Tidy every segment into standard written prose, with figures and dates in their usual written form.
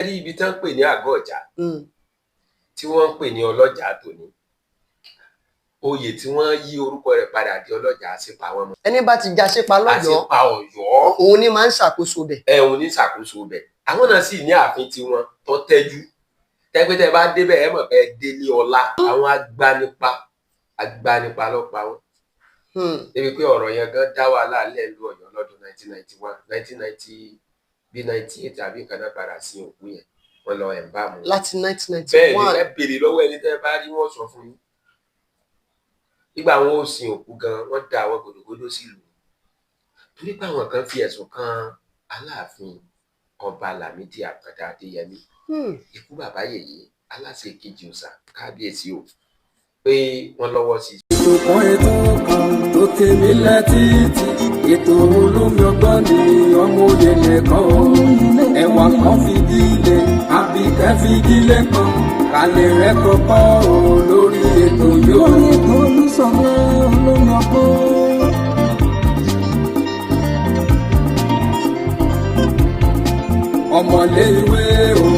Rí ibi tán ń pè ní àgọ́ ọ̀já tí wọ́n ń pè ní ọlọ́jà tòní, oyè tí wọ́n yí orúkọ rẹ̀ padà di ọlọ́jà, àṣepa wọn mọ́. Ẹni bá ti já sípa lọ́yọ̀ọ́, àṣepa Ọ̀yọ́, òun ni máa ń ṣàkóso bẹ̀. Ẹ̀hún ní ṣàkóso bẹ̀. Àwọn náà sì ní ààfin tiwọn tó tẹ́jú tẹ́gbẹ́tẹ́ bá débẹ̀, ẹ mọ̀ pé ẹ délé ọlá. Àwọn agbanipa ló pa wọ́n, débi pé ọ̀rọ̀ yẹn gan dá wàhálà lẹ́ẹ̀lú Ọ̀yọ́ lọ́dún 1991, 1990 bí 98 àbí nǹkan náà padà sí òkú yẹn, wọ́n lọ ẹ̀ ń bá mu. Láti Bẹ́ẹ̀ ni. 1991. Ẹ béèrè lọ́wọ́ ẹni tẹ́ bá rí, wọ́n sọ fún yín. Nígbà wọn ò sin òkú gan, wọ́n da àwọn gòdògòdò sílùú torí pé àwọn kan fi ẹ̀sùn kan Aláàfin Ọba Lámídì Àtàndá Adéyẹmí, ikú bàbá yèyé, aláṣẹ kejì òòṣà, kábíyèsí o, pé wọ́n lọ́wọ́ sí i. Ètò kan, ètò kan tó tèmi létí, ètò olómi ọgbọ́n ni. Ọmọ òye lẹ́kọ̀ọ́, ẹwà kan fìdílé àbíkẹ́ fìdílé kan kálẹ̀ rẹ̀ kọ́kọ́ o lórí ètò yóò. Lórí ètò Olúṣọlá olómi ọgbọ́n. Ọmọlé ìwé o,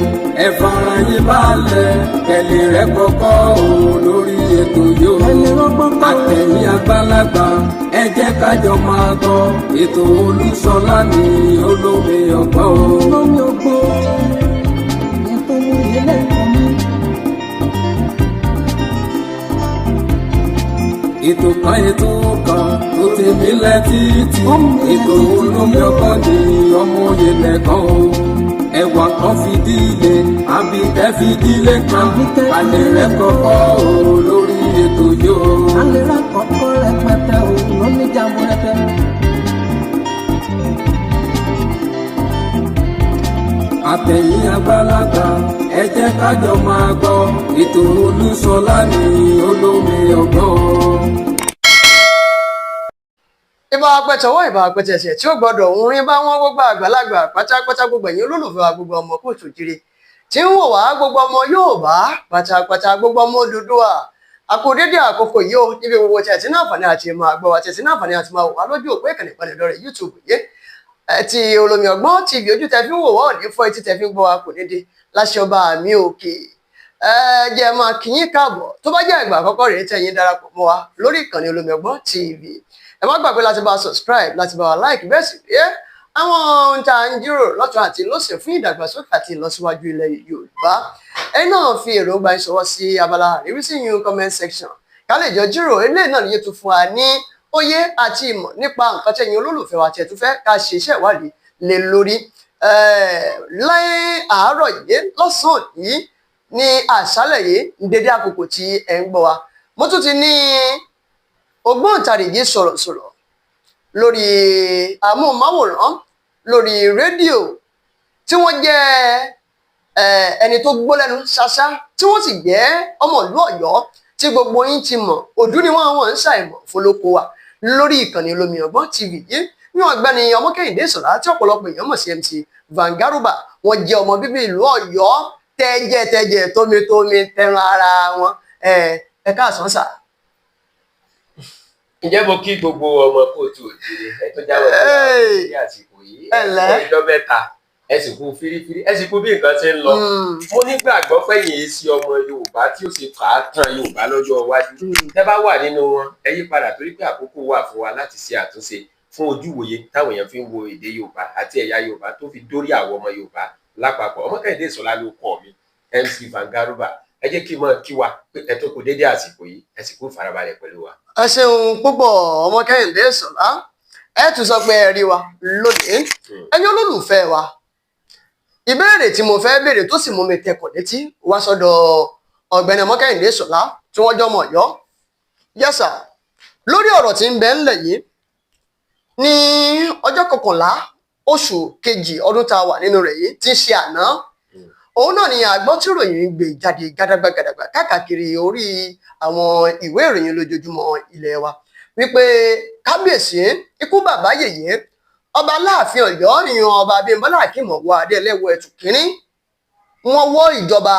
ẹ fara yín balẹ̀, kẹlẹ̀ rẹ̀ kọ́kọ́ o lórí ètò yóò. Kẹ́lẹ́ rọ́gbọ́n kọ́. Àtẹ̀yìn àgbàlagbà, ẹ jẹ́ kájọ máa gbọ́ ètò Olúṣọlá ní olómi ọgbọ́n o. Olómi ọgbọ́n, ètò oyè lẹ́kọ̀ọ́ mi. Ètò kan, ètò kan tó ti mílẹ̀ títí, ètò olómi ọgbọ́n ní ọmọ òye lẹ́kọ̀ọ́ o, ẹwà kan fìdílé àbíkẹ́ fìdílé kan alẹ́ rẹ̀ kọ́kọ́ o lórí ètò yóò. Alẹ́ rà kọ́kọ́ rẹpẹtẹ o, lóní jàmbó rẹpẹ. Àtẹ̀yìn àgbàlagbà, ẹ jẹ́ kájọ máa gbọ́ ètò Olúṣọlá ní olómi ọgbọ́n. Ìbá apẹtọwọ́, ìbá apẹtẹsẹ̀ tí ó gbọ́dọ̀ ń rin bá wọn, gbogbo àgbàlagbà pátápátá, gbogbo ẹ̀yin olólùfẹ́ wa, gbogbo ọmọ kóòtù jíire tí ń wò wá, gbogbo ọmọ Yorùbá pátápátá, gbogbo ọmọ Odùduwà, àkó dédé àkókò yìí ó níbi gbogbo tí ẹ ti ní àǹfààní àti máa gbọ́ wa, tí ẹ ti ní àǹfààní àti máa wò wá lójú òpó ìkànnì ìbánidọ́rẹ̀ẹ́ YouTube yìí ẹ ti Olómi Ọgbọ́n TV. Ojú tẹ fi ń wò wá ò ní fọ́, etí tẹ fi ń gbọ́ wa kò ní di láṣẹ ọba mi òkè. Ẹ jẹ́ máa kí yín káàbọ̀. Tó bá jẹ́ ìgbà àkọ́kọ́ rèé tẹ̀yin darapọ̀ mọ́ wa lórí ìkànnì Olómi Ọgbọ́n TV, ẹ má gbàgbé láti bá wa subscribe, láti bá wa like. Bẹ́ẹ̀ sì rí àwọn ohun tá à ń jíròrò lọ́tún àti lọ́sẹ̀ fún ìdàgbàsókè àti ìlọsíwájú ilẹ̀ Yorùbá, ẹ̀yin náà fi èròǹgbà yín ṣọwọ́ sí abala àríwísí yín, comment section, ká lè jọ jíròrò. Eléyìí náà ni yóò tún fún wa ní òye àti ìmọ̀ nípa nǹkan tẹ̀yin olólùfẹ́ wa tẹ̀ tún fẹ́ ká ṣe iṣẹ́ ìwádìí lé lórí láyé àárọ̀ yìí, lọ́sàn-án yìí, ní àṣálẹ̀ yìí, ní dédé àkókò tí ẹ̀ ń gbọ́ wa. Mo tún ti ní ògbóǹtarìgì sọ̀rọ̀sọ̀rọ̀ lórí amóhùnmáwòrán, lórí rédíò, tí wọ́n jẹ́ ẹni tó gbó lẹ́nu ṣáṣá, tí wọ́n sì jẹ́ ọmọ ìlú Ọ̀yọ́ tí gbogbo yín ti mọ̀. Òdú ni wọ́n, wọ́n ń ṣàìmọ̀ fọlọ́kọ wa lórí ìkànnì Olómi Ọgbọ́n TV yìí ní ọ̀gbẹ́ni Ọmọkẹ́hìndé Ìṣọ̀lá, tí ọ̀pọ̀lọpọ̀ èèyàn mọ̀ sí MC Vangaruba. Wọ́n jẹ́ ọmọ bíbí ìlú Ọ̀yọ́, tẹ́jẹ̀tẹ́jẹ̀, tómitómi, tẹran ara wọn. Ẹ káàsán sà. Ǹjẹ́ mo kí gbogbo ọmọ kóòtù òjìrè ẹ tó jáwọ́ ní àsìkò yìí? Ẹ ǹlẹ́. Ẹ ọjọ́ mẹ́ta, ẹ sì kú fírífírí, ẹ sì kú bí nǹkan ṣe ń lọ. Mo nígbàgbọ́ pẹ́yìn yìí sí ọmọ Yorùbá tí ó sì fà á tán Yorùbá lọ́jọ́ iwájú. Tẹ́ bá wà nínú wọn, ẹ yí padà, torí pé àkókò wà fún wa láti ṣe àtúnṣe fún ojúwòye táwọn èèyàn fi ń wo èdè Yorùbá àti ẹ̀yà Yorùbá tó fi dórí àwọn ọmọ Yorùbá lápapọ̀. Ọmọkẹ́hìndé Ìṣọ̀lá ló kọ́ mi, MC Vangaruba. Ẹ jẹ́ kí n máa kí wa pé ẹ tó kú dédé àsìkò yìí, ẹ sì kú farabalẹ̀ pẹ̀lú wa. Ẹ ṣeun púpọ̀, Ọmọkẹ́hìndé Ìṣọ̀lá. Ẹ tún sọ pé ẹ rí wa lónìí. Ẹ̀yin olólùfẹ́ wa, ìbéèrè tí mo fẹ́ béèrè tó sì mú mi tẹkọ̀ létí wá sọ́dọ̀ ọ̀gbẹ́ni Ọmọkẹ́hìndé Ìṣọ̀lá, tí wọ́n jọmọ Ọ̀yọ́ yẹ́sà, lórí ọ̀rọ̀ tí ń bẹ ńlẹ̀ yìí, ní ọjọ́ 11 oṣù kejì ọdún tá a wà nínú rẹ̀ yìí, tí ń ṣe àná, òun náà ni àgbọ́ tí ìròyìn gbé jáde gàdàgbà gàdàgbà káàkiri orí àwọn ìwé ìròyìn lójoojúmọ́ ilé wa wípé kábíyèsí, ikú bàbá yèyé, ọba Aláàfin Ọ̀yọ́, ìyàn ọba Abímbọ́lá Akeem Ọwọ́adé Ẹlẹ́wọ̀ Ẹ̀tù kínní, wọ́n wọ́ ìjọba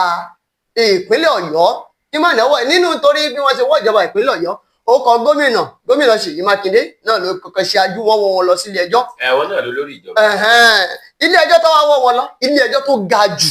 ìpínlẹ̀ Ọ̀yọ́ nímọ̀ ìnáwó nínú, torí bí wọ́n ṣe wọ́ ìjọba ìpínlẹ̀ Ọ̀yọ́, Ó kọ gómìnà, gómìnà Ṣèyí Mákindé náà ló kọ́kọ́ ṣáájú wọ́n wọ́ wọn lọ sílé ẹjọ́. Ẹ̀wọ̀n náà ló lórí ìjọba. Ẹ̀hẹ́n. Ilé ẹjọ́ tó wá wọ́ wọn lọ, ilé ẹjọ́ tó ga jù,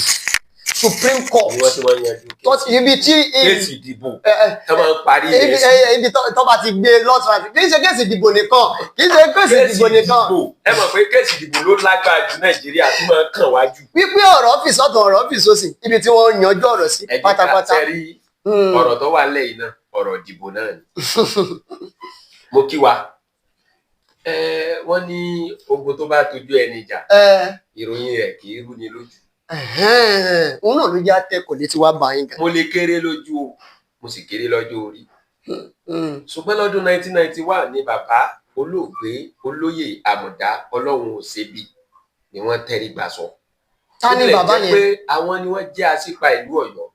Supreme Court, Ni wọ́n ti máa ń yanjú tó ibi tí kéèsì ìdìbò ẹ, ẹ, tó máa ń parí ibi rẹ̀ sí. ibi tó bá ti gbé lọ́tún àti kì í ṣe kéèsì ìdìbò nìkan, kì í ṣe kéèsì ìdìbò nìkan. Ẹ mọ̀ pé kéèsì ìdìbò ló lágbára jù Nàìjíríà tó máa ń kàn wájú. Wípé ọ̀rọ̀ fi sọ́tún, ọ̀rọ̀ fi sósì, ibi tí wọ́n yanjú ọ̀rọ̀ sí Ẹ jẹ́ ká pátápátá. tẹ́rí ọ̀rọ̀ tó wà lẹ́yìn náà, ọ̀rọ̀ ìdìbò náà ni. Mo kí wa. Wọ́n ní ogun tó bá tojú ẹni jà, ìròyìn rẹ̀ kì í rú ni lójú. Òun náà ló jẹ́ àtẹ̀kọ̀ létí wá bá yín gan. Mo lè kéré lójú o, mo sì kéré lọ́jọ́ orí. Ṣùgbọ́n lọ́dún 1991 ni bàbá olóògbé olóyè Àmọ̀dá Ọlọ́run Òṣèbí ni wọ́n tẹ́rí gbà sọ. Ta ni Ó tilẹ̀ bàbá jẹ́ yẹn? pé àwọn ni wọ́n jẹ́ aṣípa ìlú Ọ̀yọ́.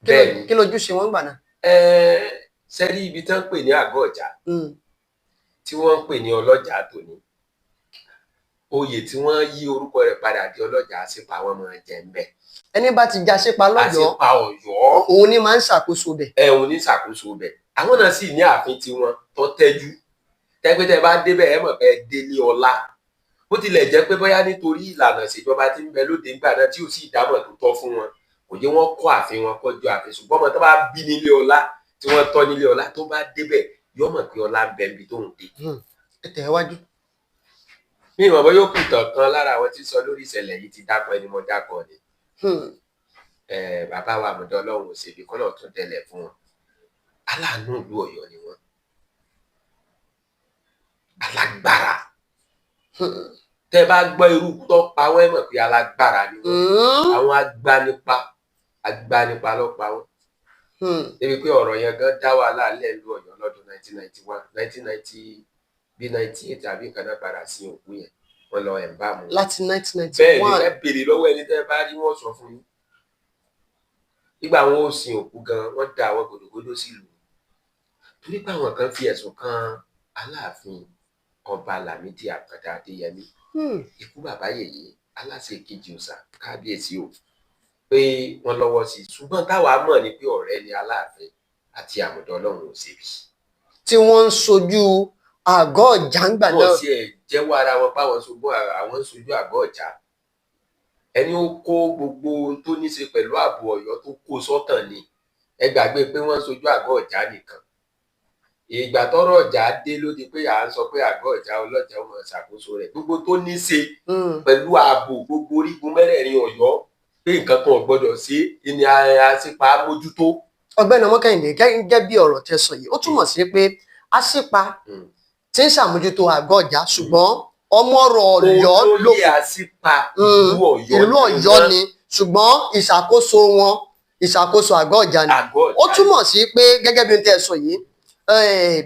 Bẹ́ẹ̀ ni. Kí lójú ṣe wọ́n gbà náà? Sẹ́rí ibi tán ń pè ní àgọ́ ọ̀jà tí wọ́n ń pè ní ọlọ́jà tòní. Oyè tí wọ́n yí orúkọ rẹ̀ padà di ọlọ́jà aṣípa wọn máa jẹ ń bẹ̀. Ẹni bá ti já sípa lọ́yọ̀ọ́, Aṣípa Ọ̀yọ́. òun ni máa ń ṣàkóso bẹ̀. Ẹ̀hún ní ṣàkóso bẹ̀. Àwọn náà sì ní ààfin tiwọn tó tẹ́jú. Tẹ́gbẹ́tẹ́ bá débẹ̀ ẹ mọ̀ pé ẹ délé ọlá. Bó tilẹ̀ jẹ́ pé bóyá nítorí ìlànà ìṣèjọba tí ń bẹ lóde ńgbà náà tí ò sí ìdámọ̀ tó tọ́ fún wọn, kò jẹ́ wọ́n kọ́ ààfin wọn kọjú ààfin. Ṣùgbọ́n ọmọ tó bá bí nílé ọlá tí wọ́n tọ́ nílé ọlá tó bá débẹ̀ yóò mọ̀ pé ọlá ń bẹ níbi tó ń dé. Ẹ tẹ̀ wájú. Mi ìmọ̀ bóyá ó kù tàn kan lára àwọn tí ń sọ lórí ìṣẹ̀lẹ̀ yìí ti dákọ̀ ẹni mo dákọ̀ ni. Bàbá wa Àmọ̀dá Ọlọ́run Òṣèbí kọ́nà tún tẹ̀lẹ̀ fún wọn. Aláàánú ìlú Ọ̀yọ́ ni wọ́n. Alágbára. Tẹ́ bá gbọ́ irú ikú tó pa wọ́n, ẹ mọ̀ pé alágbára ni wọ́n. Àwọn agbanipa, agbanipa ló pa wọ́n. Débi pé ọ̀rọ̀ yẹn gan dá wàhálà lẹ̀ ìlú Ọ̀yọ́ lọ́dún 1991, 1990 bí 98 àbí nǹkan náà padà sí òkú yẹn. Wọ́n lọ embalm wọn. Láti Bẹ́ẹ̀ ni. 1991. Ẹ béèrè lọ́wọ́ ẹni tẹ́ bá rí, wọ́n sọ fún yín. Nígbà wọn ò sin òkú gan, wọ́n da àwọn gòdògòdò sílùú. Torí pé àwọn kan fi ẹ̀sùn kan Aláàfin Ọba Lámídì Àkàndá Adéyẹmí, ikú bàbá yèyé aláṣẹ kejì òòṣà, kábíyèsí o, pé wọ́n lọ́wọ́ sí i. Ṣùgbọ́n táwa mọ̀ ni pé ọ̀rẹ́ ni Aláàfin àti Àmọ̀dá Ọlọ́run Òṣèbí. Tí wọ́n ń sojú àgọ́ ọ̀jàǹgbà Wọn náà. sì ẹ̀ jẹ́wọ́ ara wọn páwọn ṣojú, àwọn ń ṣojú àgọ́ ọ̀já. Ẹni ó kó gbogbo ohun tó ní ṣe pẹ̀lú ààbò Ọ̀yọ́ tó kó sọ́kàn ni. Ẹ gbàgbé pé wọ́n ń ṣojú àgọ́ ọ̀já nìkan. Ìgbà tọ́rọ̀ ọ̀já dé ló di pé à ń sọ pé àgọ́ ọ̀já ọlọ́jà ó máa ṣàkóso rẹ̀. Gbogbo tó ní ṣe pẹ̀lú ààbò gbogbo orígun mẹ́rẹ̀ẹ̀rin Ọ̀yọ́, pé nǹkan kan ò gbọ́dọ̀ sí ní àṣìpa mójútó. Ọ̀gbẹ́ni Ọmọkẹ́hìndé, gẹ́gẹ́ bí ọ̀rọ̀ tẹ́ sọ yìí, ó túmọ̀ sí pé aṣípa tí ń ṣàmójútó àgọ́ ọ̀já, ṣùgbọ́n ọmọ ọ̀rọ̀ Ọ̀yọ́ ló Olóyè àṣìpa ìlú Ọ̀yọ́ ìlú Ọ̀yọ́ ni, ṣùgbọ́n ìṣàkóso wọn, ìṣàkóso àgọ́ ọ̀já ni. Àgọ́ ọ̀já. Ó túmọ̀ sí pé gẹ́gẹ́ bí n tẹ́ sọ yìí,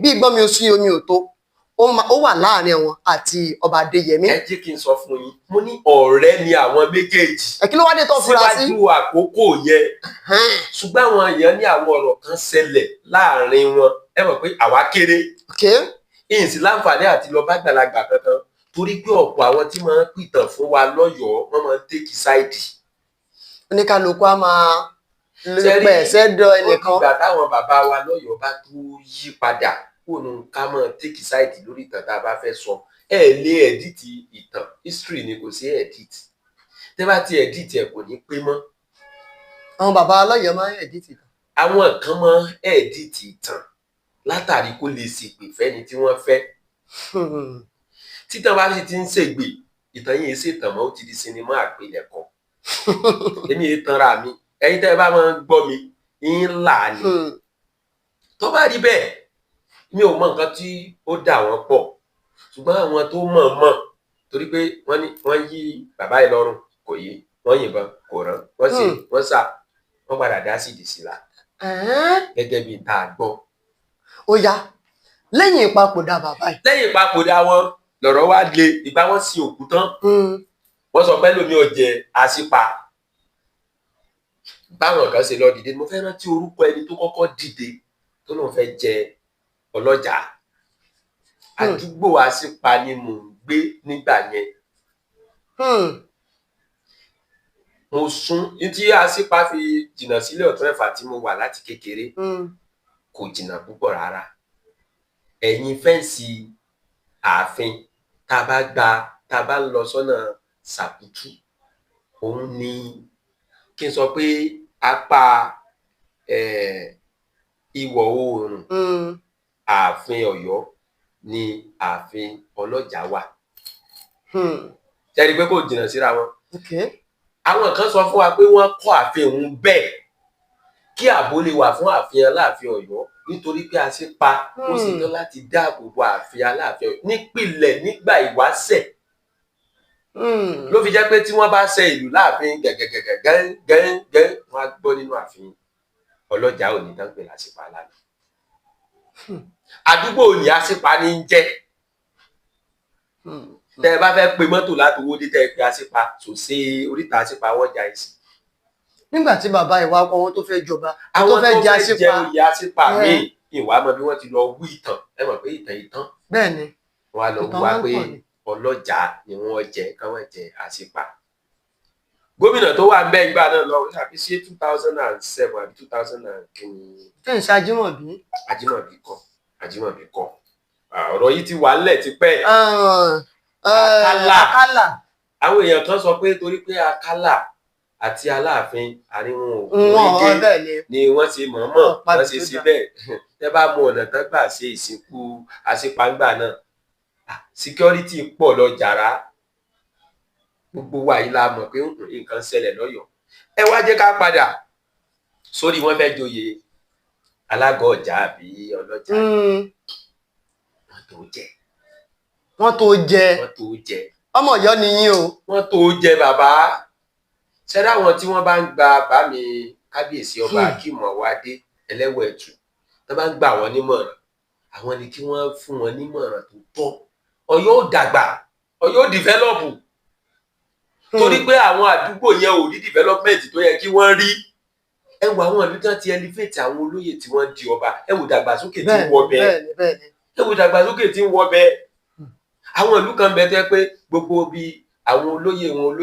bí gbọ́n mi ò sí omi ò tó, ó wà láàrin wọn àti Ọba Adéyẹmí. Ẹ jẹ́ kí n sọ fún yín, mo ní ọ̀rẹ́ ni àwọn méjèèjì. Ẹ kí ló wá dé tó fura sí? Síwájú àkókò yẹn, ṣùgbọ́n àwọn èèyàn ní àwọn ọ̀rọ̀ kan ṣẹlẹ̀ láàrin wọn. Ẹ mọ̀ pé àwa kéré, ìyìn sí láǹfààní àti lọ bá gbàlagbà kankan, torí pé ọ̀pọ̀ àwọn tí máa ń pìtàn fún wa lọ́yọ̀ọ́, wọ́n máa ń take side. Oníkálukú á máa Ṣé rí- pẹ̀ sẹ́dọ̀ ẹnìkan. Ó dìgbà táwọn bàbá wa lọ́yọ̀ọ́ bá tó yí padà kó nu ká máa take side lórí ìtàn tá a bá fẹ́ sọ. Ẹ lè edit ìtàn, history ni, kò sí edit. Tẹ́ bá ti edit ẹ̀, kò ní pé mọ́. Àwọn bàbá ọlọ́yọ̀ọ́ máa ń edit ìtàn. Àwọn kan máa ń edit ìtàn látàrí kó lè ṣègbè fẹ́ni tí wọ́n fẹ́. Títàn bá sì ti ń ṣègbè, ìtàn yìí ṣètàn mọ́, ó ti di sinimá àpilẹ̀kọ. Èmi yìí tanra mi, ẹ̀yin tẹ́ ẹ bá máa ń gbọ́ mi ń là á ni. Tó bá rí bẹ́ẹ̀, mi ò mọ nǹkan tí ó dà wọ́n pọ̀, ṣùgbọ́n àwọn tó mọ̀ mọ̀, torí pé wọ́n ní wọ́n yí bàbá yìí lọ́rùn kò yí, wọ́n yìnbọn kò rán, wọ́n sì wọ́n sà wọ́n padà dá sí ìdí la gẹ́gẹ́ bí tá a gbọ́. Ó yá, lẹ́yìn ìpapòdà bàbá yìí. Lẹ́yìn ìpapòdà wọn lọ̀rọ̀ wá le. Ìgbà wọn sin òkú tán, wọ́n sọ pé lómi ọ̀jẹ̀ àṣìpa báwọn kan ṣe lọ dìde. Mo fẹ́ rántí orúkọ ẹni tó kọ́kọ́ dìde tó lóun fẹ́ jẹ ọlọ́jà. Àdúgbò àṣìpa ni mò ń gbé nígbà yẹn. Mo sún ní tí àṣìpa fi jìnnà sílẹ̀ ọ̀tún ẹ̀fà tí mo wà láti kékeré. Kò jìnnà púpọ̀ rárá. Ẹ̀yìn fence ààfin, tá a bá gba, tá a bá ń lọ sọ́nà Sàkútù, òun ni kí n sọ pé apá ìwọ̀ oòrùn ààfin Ọ̀yọ́ ni ààfin Ọlọ́jà wà. Ṣe rí i pé kò jìnnà síra wọn? Okay. Àwọn kan sọ fún wa pé wọ́n kọ́ ààfin òun bẹ́ẹ̀ kí ààbò lè wà fún ààfin Aláàfin Ọ̀yọ́, nítorí pé Aṣípa ó sì tán láti dáàbò bo ààfin Aláàfin Ọ̀yọ́ nípìnlẹ̀ nígbà ìwáṣẹ̀. Ló fi jẹ́ pé tí wọ́n bá ṣe ìlú láàfin gẹ̀gẹ̀gẹ̀gẹ̀ gẹ́gẹ́, wọ́n á gbọ́ nínú ààfin Ọlọ́jà òní tán pè l'Aṣípa lánàá. Àdúgbò ní Aṣípa ní ń jẹ́. Tẹ́ ẹ bá fẹ́ pe mọ́tò láti owó dé, tẹ́ ẹ pe Aṣípa sòsé oríta Aṣípa, wọ́n já ẹ sí. Nígbà tí bàbá ìwà ọkọ wọn tó fẹ́ jọba, tó àwọn fẹ́ tó jẹ fẹ́ jẹ Aṣípa, oyè Aṣípa míì, ìwà mọ bí wọ́n ti lọ wí ìtàn. Ẹ mọ̀ pé ìtàn ìtàn Bẹ́ẹ̀ ni. wọn á lọ Ìtàn wá máa ń pé pọ̀ ni. Ọlọ́jà ni wọ́n jẹ, káwọn jẹ Aṣípa. Gómìnà tó wà ń bẹ́ ìgbà náà lọ, àbí ṣé 2007 àbí two thousand and kìíní? Tí ń ṣe Ajímọ̀bí. Ajímọ̀bí kọ́, Ajímọ̀bí kọ́. Ọ̀rọ̀ yìí ti wà ńlẹ̀ tipẹ́. Àkàlà. Àkàlà. Àwọn èèyàn kan sọ pé torí pé Akálà àti Aláàfin àríwọ̀n Wọn ògúnrégé bẹ́ẹ̀ ni. ni wọ́n ṣe mọ̀ọ́mọ̀ Ọ̀pá wọ́n ṣe tó sí dà. bẹ́ẹ̀. Tẹ́ bá mọ ọ̀nà tán gbà ṣe ìsìnkú Aṣípàǹgbà náà, security pọ̀ lọ jàrá. Gbogbo wa yìí la mọ̀ pé nǹkan ṣẹlẹ̀ lọ́yọ̀ọ́. Ẹ wá jẹ́ ká padà sórí wọ́n fẹ́ joyè alágọ̀ ọjà àbí ọlọ́jà. Wọ́n tó jẹ. Wọ́n tó jẹ. Wọ́n tó jẹ. Ọmọ Ọ̀yọ́ ni yín o. Wọ́n tó jẹ bàbá. Ṣẹ́dá àwọn tí wọ́n bá ń gba bá mi kábíyèsí ọba Akeem Ọwádé Ẹlẹ́wọ̀ Ẹ̀tù, tó bá ń gbà wọ́n nímọ̀ràn, àwọn ni kí wọ́n fún wọn nímọ̀ràn tó tọ́. Ọ̀yọ́ ò dàgbà, Ọ̀yọ́ ò develop, torí pé àwọn àdúgbò yẹn ò rí development tó yẹ kí wọ́n rí. Ẹ wo àwọn ìlú tán ti elevate àwọn olóyè tí wọ́n di ọba, ẹ wò dàgbàsókè tí ń wọ bẹ́ẹ̀. bẹ́ẹ̀ ni bẹ́ẹ̀ ni. Ẹ wò dàgbàsókè tí ń wọ bẹ́ẹ̀. Àwọn ìlú kan bẹ tẹ́ pé gbogbo bí àwọn olóyè wọn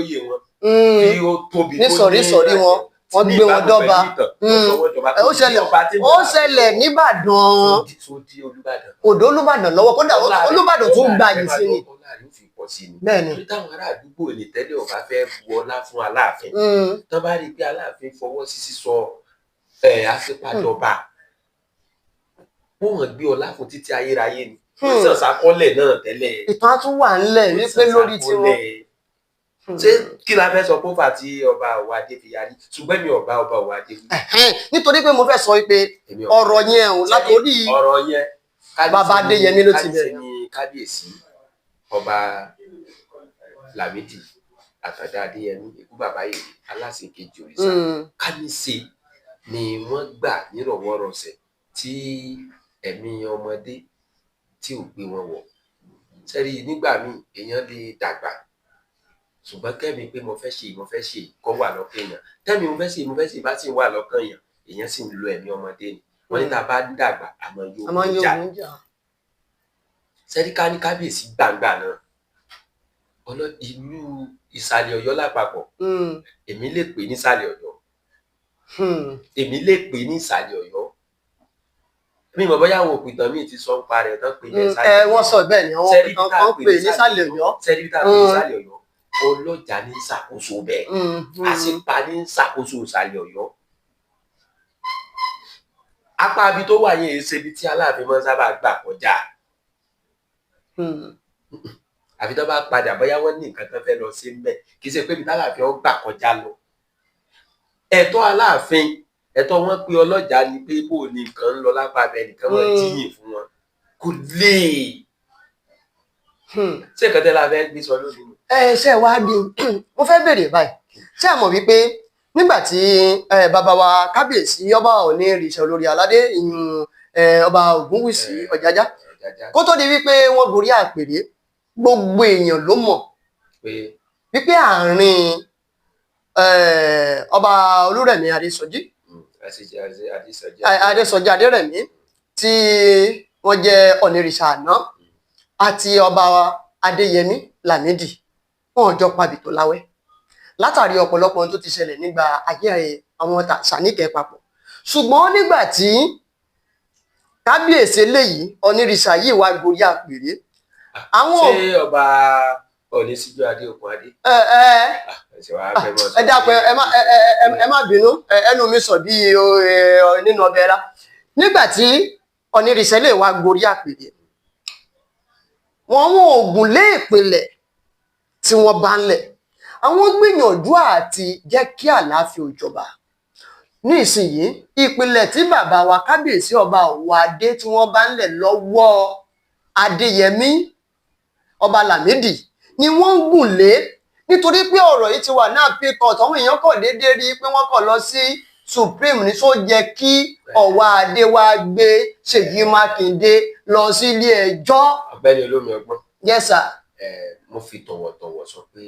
tí ó tóbi Ní tó sọ̀rí sọ̀rí wọn, wọ́n ní gbé wọn ìbámu dọ́ba. pẹ̀lú ìtàn, wọ́n sọ wọ́n dọ́ba. Ó ṣẹlẹ̀, Ọba tí ń ó bẹ ṣẹlẹ̀ nìbàdàn. tó di Olúbàdàn. Kò dé Olúbàdàn lọ́wọ́, kódà Olúbàdàn tún gba yìí sí ni. Ọlá rẹ̀ ó fi pọ̀ sí ni. Bẹ́ẹ̀ ni. Torí táwọn ará àdúgbò ní tẹ́lẹ̀ ọba fẹ́ bu ọlá fún Aláàfin, tán bá rí i pé Aláàfin fọwọ́ sí sísọ ẹ̀ àṣepadọba, wọ́n hàn gbé ọlá fún títí ayérayé ni. Wọ́n sàn sákọ́lẹ̀ náà tẹ́lẹ̀. Ìtàn á tún wà ńlẹ̀ Wọ́n wípé sàn lórí tiwọn. sákọ́lẹ̀. Ṣé kí la fẹ́ sọ pé ó fà tí ọba Ọwádé fi yarí? Ṣùgbọ́n mi ọba Ọwádé wí. Ẹ̀hẹ́n, nítorí pé mo fẹ́ sọ wípé Èmi ọba. ọ̀rọ̀ yẹn o látòrí Ọ̀rọ̀ yẹn, Bàbá Adéyẹmí ló ti bẹ̀rẹ̀. kábíyèsí ní kábíyèsí ọba Lámídì Àtàndá Adéyẹmí, ikú bàbá yìí, aláṣẹ kejì òrìṣà, káníṣe ni wọ́n gbà nírọ̀wọ́rọsẹ̀ tí ẹ̀mí ọmọdé tí ò gbé wọn wọ̀ sẹ́rí. Nígbà míì èèyàn lè dàgbà, ṣùgbọ́n kẹ́mi pé mo fẹ́ ṣe, mo fẹ́ ṣe kọ́ wà lọ́kàn èèyàn. Tẹ́mi mo fẹ́ ṣe, mo fẹ́ ṣe bá sì wà lọ́kàn èèyàn, èèyàn sì ń lo ẹ̀mí ọmọdé ni. Wọ́n ní tá a bá ń dàgbà, àmọ́ yóò Àmọ́ jà. yóò jà. Sẹ́rí ká ní kábíyèsí gbàǹgbà náà ọ̀nà ìlú ìsàlẹ̀ Ọ̀yọ́ lápapọ̀, èmi lè pè ní ìsàlẹ̀ Ọ̀yọ́. Èmi lè pè ní ìsàlẹ̀ Ọ̀yọ́. Mi mọ̀ bóyá àwọn òpìtàn míì ti sọ ń parẹ́ tán pè ní ìsàlẹ̀. Ẹ wọ́n sọ bẹ́ẹ̀ ni, àwọn Sẹ́rí òpìtàn tá a kan pè pè nísàlẹ̀ Ọ̀yọ́. Sẹ́rí tá a pè ní ìsàlẹ̀ Ọ̀yọ́, ọlọ́jà ní ṣàkóso bẹ́ẹ̀. Àṣepa ní ṣàkóso ìsàlẹ̀ Ọ̀yọ́. Apá ibi tó wà yẹn èsè ibi tí Aláàfin máa ń sábà gbà kọjá, àfi tó bá padà bóyá wọ́n ní nǹkan tó fẹ́ lọ sí ńbẹ̀. Kì í ṣe pé ibi táláàfin ó gbà kọjá lọ. Ẹ̀tọ́ Aláàfin, ẹ̀tọ́ wọn pé ọlọ́jà ni pé bó ni nǹkan ń lọ lápá abẹ nìkan wọn jíyìn fún wọn kò lè ṣé nǹkan tẹ́lá fẹ́ gbé sọ lónìí nù. Ẹ ṣe wá bí mo fẹ́ bèrè báyìí, ṣé ẹ mọ̀ wípé nígbà tí bàbá wa kábíyèsí ọba Ọọ̀ni ìrìṣà olórí aládé ìyún ọba Ògúnwùsì Ọ̀jájá, Ọ̀jájá, kó tó di wípé wọ́n gorí àpèrè, gbogbo èèyàn ló mọ̀ pé wípé àárín ọba Olúrẹ̀mí Adésọjí, Adésọjí, Adésọjí Adérẹ̀mí tí wọ́n jẹ́ Ọ̀nìrìṣà àná, àti ọba Adéyẹmí Lámídì, wọn jọ pabì tó láwẹ́ látàrí ọ̀pọ̀lọpọ̀ ohun tó ti ṣẹlẹ̀ nígbà ayé àwọn Sàníkẹ́ papọ̀. Ṣùgbọ́n nígbà tí Kábíyèsí eléyìí Ọ̀nìrìṣà yìí wá gorí àpèrè. Àwọn Ṣé ọba Ọọ̀ni Síjúadé Okùnadé? Ẹ ẹ. Ẹ wàá fẹ́ mọ́ sọ Ẹ dákun, ẹ má bínú, ẹnu mi sọ bí nínú ọbẹ̀ rà. Nígbà tí Ọ̀nìrìṣà lè wá gorí àpèrè, wọn wọn ògùn lé ìpìlẹ̀ tí wọ́n bá ń lẹ̀, àwọn gbìyànjú àti jẹ́ kí àlàáfíà ó jọba. Ní ìsinyìí, ìpìlẹ̀ tí bàbá wa kábíyèsí ọba Ọ̀wọ́adé tí wọ́n bá ń lẹ̀ lọ́wọ́ Adéyẹmí ọba Lámìdí ni wọ́n ń gùn lé, nítorí pé ọ̀rọ̀ yìí ti wà ní appeal court. Àwọn èèyàn kàn déédéé rí i pé wọ́n kàn lọ sí Supreme ní só jẹ́ kí Ọ̀wọ́adé wá gbé Ṣèyí Mákindé lọ sí ilé ẹjọ́. Ọ̀gbẹ́ni Olómi Ọgbọ́n. Yes sir. Ẹ mo fi tọ̀wọ̀tọ̀wọ̀ sọ pé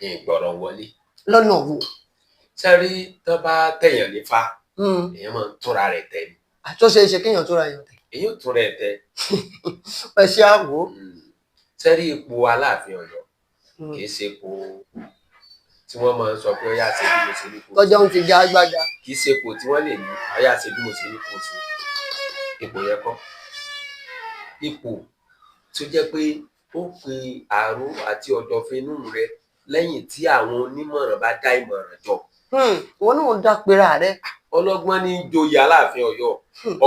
ìgbọ̀rọ̀ wọlé. Lọ́nà wo? Sẹ́rí tó bá tẹ̀yàn nífa, èèyàn máa ń túnra rẹ̀ tẹ̀ ni. Àtúnṣe ṣe kéèyàn tó ra èèyàn tẹ̀. Èèyàn ò túnra ẹ̀ tẹ̀. Ẹ ṣe àwò. Sẹ́rí ipò Aláàfin Ọ̀yọ́ kì í ṣe ipò tí wọ́n máa ń sọ pé ọyá ṣe bí mo ṣe ní kò sí. Tọ́jọ́ ń fi ga agbága. Kì í ṣe ipò tí wọ́n lè ní ọyá ṣe bí mo ṣe ní kò sí. Ipò yẹn kọ́. Ipò tó jẹ́ pé ó pe àrò àti ọ̀dọ̀fin inú rẹ lẹ́yìn tí àwọn onímọ̀ràn bá dá ìmọ̀ràn jọ. Ìwọ náà ń dá pera rẹ. Ọlọ́gbọ́n ní joyè Aláàfin Ọ̀yọ́,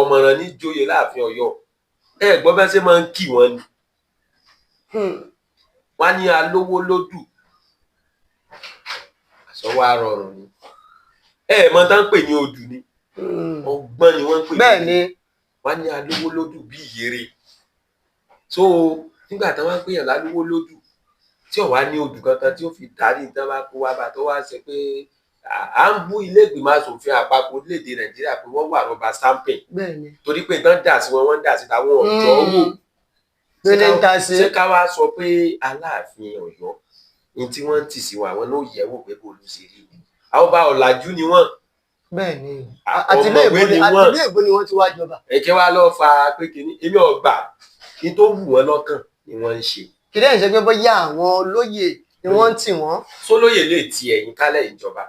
ọ̀mọ̀ràn ní joyè Láàfin Ọ̀yọ́. Ẹ gbọ́ bẹ́ẹ̀ ṣe máa ń kì wọ́n ni. Wọ́n á ní alówó lódù, àsọwọ́ àrọ̀rùn ni. Ẹ mọ tán pè ní odù ni, ọgbọ́n ni wọ́n ń pè ní. Bẹ́ẹ̀ ni. Wọ́n á ní alówó lódù bí ìyèrè. So nígbà tí wọ́n ń pèyàn lálówó lódù tí ò wá ní odù kankan tí ó fi darí ní tán bá kó wá bá tó wá ṣe pé à ń bú ilé ìgbìmọ̀ asòfin àpapọ̀ orílẹ̀-èdè Nàìjíríà pé wọ́n wà rubber stamping. Bẹ́ẹ̀ ni. Torí pé tán dà sí wọn, wọ́n dà sí táwọn ọ̀jọ́ wò. Gbélé ń ta sí. Ṣé ká wá sọ pé Aláàfin Ọ̀yọ́ ní tí wọ́n ń tì sí wọn, àwọn náà yẹ̀ wò pé kò ló ṣe rí ni. Àwọn ọba ọ̀làjú ni wọ́n. Bẹ́ẹ̀ ni. Àtìlé èbó ni wọ́n ti wá jọba. Èké wa lọ fa pé kínní èmi ọgbà kí tó wù wọ́n lọ́kàn ni wọ́n ń ṣe. Kì í dẹ́yìn ṣe pé bóyá àwọn olóyè ni wọ́n ń tì wọ́n. Sólóyè lè ti ẹ̀yìn kálẹ̀ ìjọba.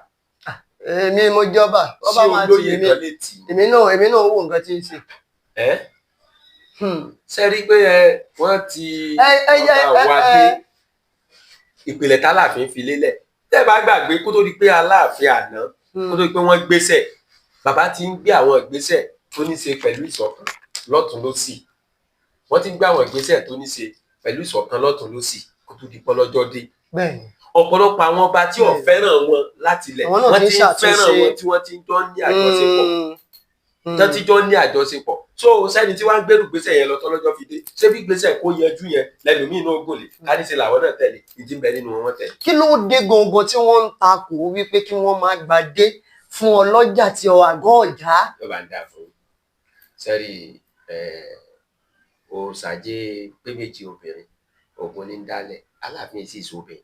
Èmi mo jọba. Ṣé olóyè kan lè tì í? Èmi náà wò nǹkan tí ń ṣe. Ṣe rí pé wọ́n ti ọba wa dé ìpìlẹ̀ tálàfin fi lélẹ̀. Tẹ́ bá gbàgbé kó tó di pé Aláàfin àná, kó tó di pé wọ́n gbéṣẹ̀, bàbá ti ń gbé àwọn ìgbésẹ̀ tó ní ṣe pẹ̀lú ìṣọ̀kan lọ́tùn lósì. Wọ́n ti ń gbé àwọn ìgbésẹ̀ tó ní ṣe pẹ̀lú ìṣọ̀kan lọ́tùn lósì kó tó di pọ́lọ́jọ́ dé. Ọ̀pọ̀lọpọ̀ àwọn ọba tí ò fẹ́ràn wọn láti ilẹ̀, wọ́n ti ń fẹ́ràn wọn tí wọ́n ti ń jọ ní àjọṣepọ̀. Tán ti jọ ní àjọṣepọ̀. So sẹ́ni tí wọ́n ń gbèrú gbèsè yẹn lọ tọ́lọ́jọ́ fi dé, ṣé bí gbèsè kó yanjú yẹn lẹ́lòmíì náà gòlè ká ní ṣe làwọn náà tẹ̀lé ìdí ń bẹ nínú wọn tẹ̀lé. Kí ló dé gangan tí wọ́n ń takò wípé kí wọ́n máa gbadé fún ọlọ́jà tí àgọ́ ọ̀já? Yóò bá ń dà fún sẹ́rí òòsàjé pé méjì obìnrin ògùn ní dálẹ̀ Aláàfin sì sóbìn.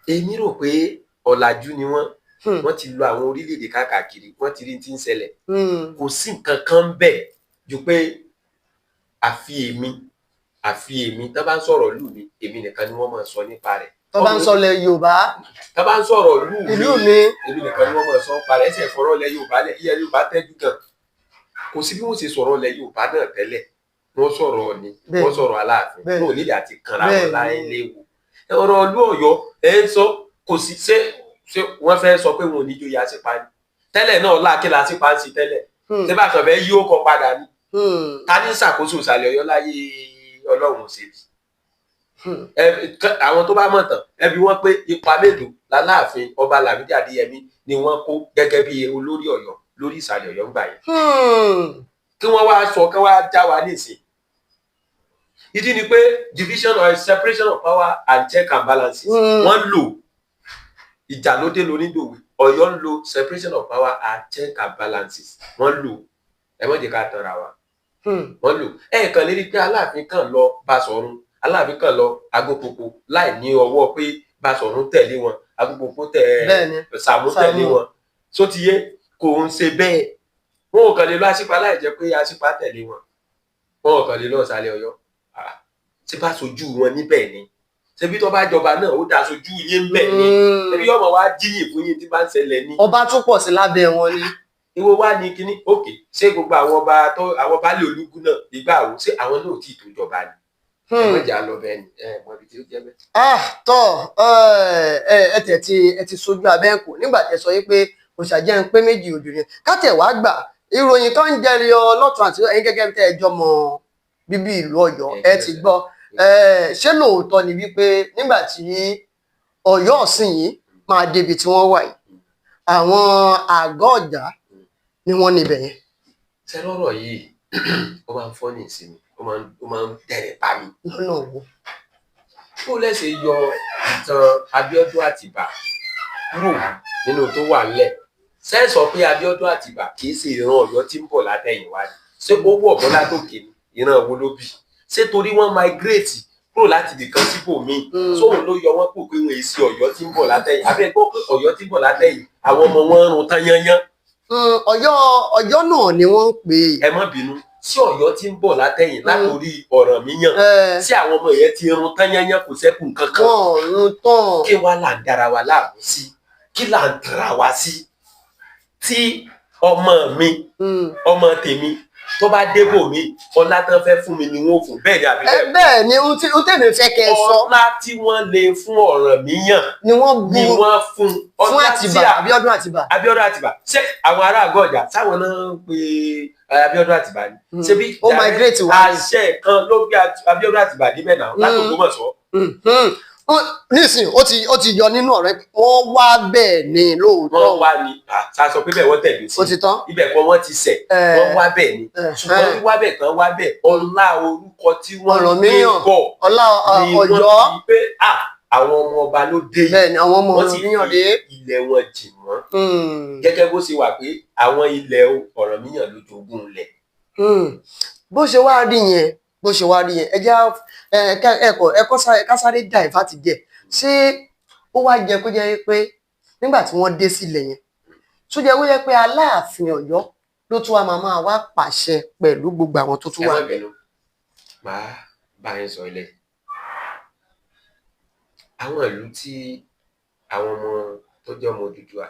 Èmi rò pé ọ̀làjú ni wọ́n. Wọ́n ti lọ àwọn orílẹ̀-èdè káàkiri, wọ́n ti rí tí ń ṣẹlẹ̀. Kò sí nǹkan kan bẹ́ẹ̀ ju pé àfi èmi àfi èmi tó bá ń sọ̀rọ̀ ìlú mi, èmi nìkan ni wọ́n máa sọ nípa rẹ̀. Tó bá ń sọ ilẹ̀ Yorùbá. Tó bá ń sọ̀rọ̀ ìlú mi, èmi nìkan ni wọ́n máa sọ nípa rẹ̀. Ẹsẹ̀ ìfọ̀rọ̀ ilẹ̀ Yorùbá lẹ̀, ilẹ̀ Yorùbá tẹ́jú gan. Kò sí bí wọ́n ṣe sọ̀rọ̀ ilẹ̀ Yorùbá náà tẹ́lẹ̀. Wọ́n sọ̀rọ̀ Ọọ̀ni, wọ́n sọ̀rọ̀ Aláàfin, wọn ò nílẹ̀ àti kanra wọn láyé léwu. Ọ̀rọ̀ ìlú Ọ̀yọ́ ẹ̀ ń sọ kò sí ṣé ṣé wọ́n fẹ́ sọ pé wọn ò ní joyè Aṣípa ni tẹ́lẹ̀ náà láàkí la Aṣípa ń ṣe tẹ́lẹ̀ ṣé bá kàn fẹ́ yí ó kọ padà ni. Ta ní ṣàkóso ìsàlẹ̀ Ọ̀yọ́ láyé Ọlọ́run òṣèlú? Àwọn tó bá mọ̀ tán ẹbí wọn pé ipa mélòó l'Aláàfin ọba Lámídì Adéyẹmí ni wọ́n kó gẹ́gẹ́ bí olórí Ọ̀yọ́ lórí ìsàlẹ̀ Ọ̀yọ́ ńgbà yẹn. Kí wọ́n wá sọ kí wọ́n á já wa nísìn. Ìdí ni pé division or separation of power and check and balances wọ́n lò ìjà ló dé lónídòwe. Ọ̀yọ́ ń lo separation of power and check and balances. Wọ́n lò, ẹ má jẹ́ ká tanra wa. Wọ́n lò ẹ kàn lérí pé Aláàfin kàn lọ Basọ̀run, Aláàfin kàn lọ Agopopo láì ní ọwọ́ pé Basọ̀run tẹ̀lé wọn, Agopopo tẹ̀ Sàmú tẹ̀lé wọn. Só ti yé, kò ń ṣe bẹ́ẹ̀. Wọn ò kàn lè lọ Aṣípa láì jẹ́ pé Aṣípa tẹ̀lé wọn. Wọn ò kàn lè lọ ìsàlẹ̀ Ọ̀yọ́. Ṣé bá sojú wọn níbẹ̀ ni? Ṣebí tó bá jọba náà ó da sojú yín bẹ́ẹ̀ ni? Ṣebí yọmọ wa jíyìn fún yín tí bá ń ṣẹlẹ̀ ni? Ọba tún pọ̀ sí lábẹ́ wọn ni. Ìwọ wá ní kínní òkè, ṣé gbogbo àwọn ọba tó àwọn baálé olúgun náà ìgbà wo, ṣé àwọn náà ò tí ì tó jọba ni? Ẹ má jà lọ bẹ́ẹ̀ ni, ẹ mọ ibi tí ó jẹ́ bẹ́ẹ̀. Ah, tọ́ ẹ ẹ tẹ̀ tí ẹ ti sojú abẹ́ǹkò nígbà tẹ sọ yìí pé òṣàjẹ́ ń pé méjì obìnrin kátẹ̀ wá gbà. Ìròyìn kan ń jẹyọ lọ́tún àti ẹ̀yin gẹ́gẹ́ bí tẹ́ ẹ jọmọ bíbí ìlú Ọ̀yọ́, ẹ ti gbọ́. Ṣé lóòótọ́ ni wípé nígbà tí Ọ̀yọ́ ọ̀sìn yìí máa débi tí wọ́n wà yìí, àwọn àgọ́ ọ̀já ni wọ́n níbẹ̀ yẹn? Ṣé lọ́rọ̀ yìí, ó máa ń fọ́ ní ìsinmi, ó máa ń dẹ̀rẹ̀ pa mi. Lọ́nà wo? Bó lẹ́sẹ̀ yọ ìtàn Abíọ́dún Àtìbà kúrò nínú tó wà ńlẹ̀, ṣé sọ pé Abíọ́dún Àtìbà kì í ṣe ìran Ọ̀yọ́ tí ń bọ̀ látẹ̀yìnwá ni? Ṣé ó wọ̀ bọ́lá tòkè ni? Ìran wo ló bí? Ṣé torí wọ́n migrate kúrò láti ibìkan síbòmíì, sóun ló yọ wọ́n kó pé wọ́n èsì Ọ̀yọ́ tí ń bọ̀ látẹ̀yìn? Abẹ́ gbọ́ pé Ọ̀yọ́ tí ń bọ̀ látẹ̀yìn, àwọn ọmọ wọn ń run tán yányán. Ọ̀yọ́ náà ni wọ́n ń pè é. Ẹ má bínú, sí Ọ̀yọ́ tí ń bọ̀ látẹ̀yìn látòrí Ọ̀rànmíyàn, sí àwọn ọmọ yẹn ti run tán yányán, kò ṣẹ́kù nǹkan kan? Wọ́n ò run tán. Kí wá là ń dára wa láàmú sí? Kí là ń tara wa sí? Tí ọmọ mi, ọmọ tèmi tó bá débò mi, ọlá tán fẹ́ fún mi ni wọ́n fún bẹ́ẹ̀ ni, àbí bẹ́ẹ̀? Bẹ́ẹ̀ ni, ohun tèmi fẹ́ kẹ́ ẹ sọ. Ọlá tí wọ́n lè fún Ọ̀rànmíyàn ni wọ́n bu ni wọ́n fún fún ọlá Àtìbà tí Abíọ́dún Àtìbà. Abíọ́dún Àtìbà, ṣé àwọn ará àgọ́ ọjà sáwọn náà ń pe Abíọ́dún Àtìbà ni? Ṣebí Ó migrate wá ni. àṣẹ kan ló gbé Abíọ́dún Àtìbà débẹ̀ náà láti Ògbómọ̀ṣọ́. Nísìnyí ó ti yọ nínú ọ̀rẹ́, wọ́n wá bẹ́ẹ̀ ni lóòótọ́. Wọ́n wá ní àṣà sọ pé bẹ́ẹ̀ wọ́n tẹ̀lé sí. Ó ti tán. Ibẹ̀ kọ́ wọ́n ti ṣẹ̀, wọ́n wá bẹ́ẹ̀ ni. Ṣùgbọ́n wíwá bẹ́ẹ̀ tán wá bẹ́ẹ̀, ọlá orúkọ tí wọ́n gbé Ọ̀rànmíyàn. bọ̀ Ọlá ni wọ́n Ọ̀yọ́. fi pé àwọn ọmọ ọba ló dé yìí. Bẹ́ẹ̀ ni, àwọn ọmọ Wọ́n sì Ọ̀rànmíyàn fi dé. ilẹ̀ wọn jì wọ́n, gẹ́gẹ́ bó ṣe wà pé àwọn ilẹ̀ Ọ̀rànmíyàn ló jogún ilẹ̀. Bó ṣe wá rí yẹn, bó ṣe wá rí yẹn, ẹ jẹ́ ẹkọ ẹkọ ká sáré divert díẹ̀. Ṣé ó wá jẹ kó jẹ́ pé nígbà tí wọ́n dé sílẹ̀ yẹn, tó jẹ́ kó jẹ́ pé Aláàfin Ọ̀yọ́ ló tún wá máa wá pàṣẹ pẹ̀lú gbogbo àwọn tó tún Ẹ wà má níbẹ̀? bínú, màá bá yín sọ ilé. Àwọn ìlú tí àwọn ọmọ tó jẹ́ ọmọ Odùduwà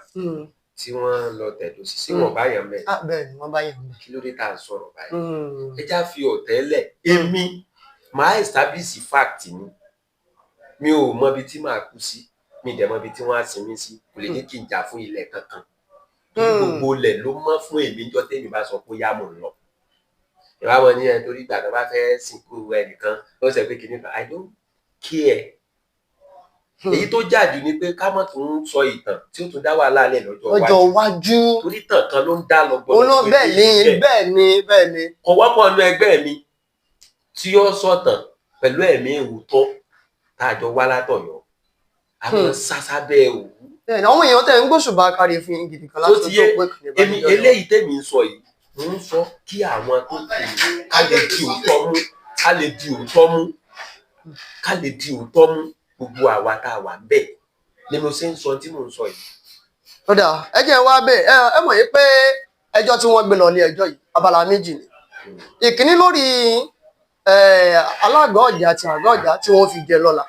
tí wọ́n lọ tẹ̀dó sí, sí wọn bá yàn mẹ́? Ah, bẹ́ẹ̀ ni, wọ́n bá yẹn bẹ̀. Kí ló dé tá à ń sọ̀rọ̀ báyìí? Ẹ já fi ọ̀tẹ̀ lẹ̀. Èmi màá establish fact ni. Mi ò mọ ibi tí màá kú sí, mi dẹ̀ mọ ibi tí wọ́n á sin mí sí. Kò lè ní kí n jà fún ilẹ̀ kankan. Torí gbogbo ilẹ̀ ló mọ́ fún èmi níjọ́ tẹ́mi bá sọ pé yá, mò ń lọ. Ìwà wọn ní ẹ torí ìgbà tó bá fẹ́ sìnkú ẹnìkan, ó sọ pé kìíní kan, I don't care. Èyí tó jà jù ni pé ká má tún sọ ìtàn tí ó tún dá wàhálà lẹ̀ lọ́jọ́ Lọ́jọ́ iwájú. iwájú. Torí ìtàn kan ló ń dá lọ. Òun náà, bẹ́ẹ̀ ni, bẹ́ẹ̀ ni, bẹ́ẹ̀ ni. Kò wọ́pọ̀ nínú ẹgbẹ́ mi tí ó sọ̀tàn pẹ̀lú ẹ̀mí ìwútọ́ tá a jọ wá látọ̀yọ́, àwọn sásábẹ́ òwú. Bẹ́ẹ̀ ni, àwọn èèyàn tẹ̀ ń gbóṣùbà kárí fún yín gidi kan Tó láti ti yé ọjọ́ pé kìnìún èmi. Eléyìí tèmi ń sọ yìí, mò ń sọ kí àwọn tó kù ká lè di òótọ́ mú, ká lè di òótọ́ mú, ká lè di òótọ́ mú. Gbogbo àwa tá a wà ń bẹ̀ ni mo ṣe ń sọ tí mò ń sọ yìí. Ó dà, ẹ jẹ́ wá bẹ́ẹ̀. Ẹ mọ̀ yìí pé ẹjọ́ tí wọ́n gbé lọ ilé ẹjọ́ yìí, abala méjì ni. Ìkíní lórí alága ọjà àti àgọ́ ọjà tí wọ́n fi jẹ lọ́la.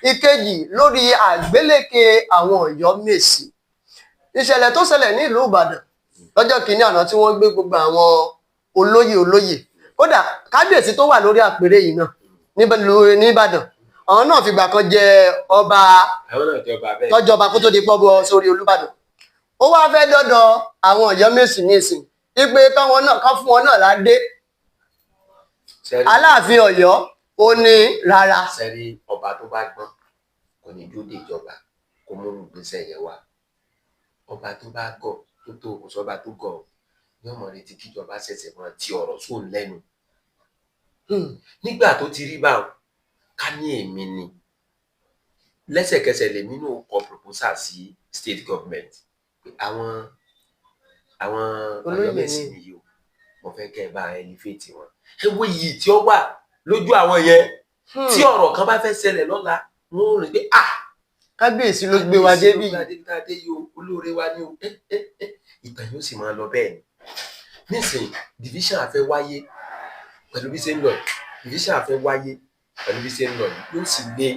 Ìkejì lórí àgbélékè àwọn Ọ̀yọ́ Mèsì. Ìṣẹ̀lẹ̀ tó ṣẹlẹ̀ ní ìlú Ìbàdàn lọ́jọ́ kìíní àná tí wọ́n gbé gbogbo àwọn olóyè olóyè, kódà kábíyèsí tó wà lórí àpèrè yìí náà ní Ìbàdàn, àwọn náà fìgbà kan jẹ ọba. Àwọn náà jọba bẹ́ẹ̀. Tọ́jọba kó tó di pọ́bọ sórí Olúbàdàn, ó wá fẹ́ dọ́dọ̀ àwọn Ọ̀yọ́ Mèsì ní ìsìn ipe káwọn náà ká fún wọn náà ládé. Aláàfin Ọ̀yọ́ ó ní rárá. Sẹ́rí, ọba tó bá gbọ́n kò ní dúró de ìjọba kó mú ìgbésẹ̀ yẹn wá. Ọba tó bá gọ̀ tó tó, kò sọ́ba tó gọ̀ ọ́ ní ọmọ retí kíjọba ṣẹ̀ṣẹ̀ máa ti ọ̀rọ̀ sóun lẹ́nu. Nígbà tó ti rí báwọn, ká ní èmi ni, lẹ́sẹ̀kẹsẹ̀ lèmi náà kọ proposal sí state government pé àwọn Olóyè Ọ̀yọ́mèsì ni. nìyí o, mo fẹ́ kẹ́ ẹ bá elevate wọn. Ẹ wo iyì tí ó wà lójú àwọn yẹn. Tí ọ̀rọ̀ kan bá fẹ́ ṣẹlẹ̀ lọ́la, wọ́n ó rí pé ah, Kábíyèsí ló gbé wa débì. kábíyèsí ló gbé wa débi tá a dé yìí o, olóore wa ni o. Ẹ ẹ ẹ, ìtàn yóò sì máa lọ bẹ́ẹ̀ ni. Nísìnyí, division àfẹ́ wáyé pẹ̀lú bí ṣe ń lọ yìí. Division àfẹ́ wáyé pẹ̀lú bí ṣe ń lọ yìí, yóò sì le.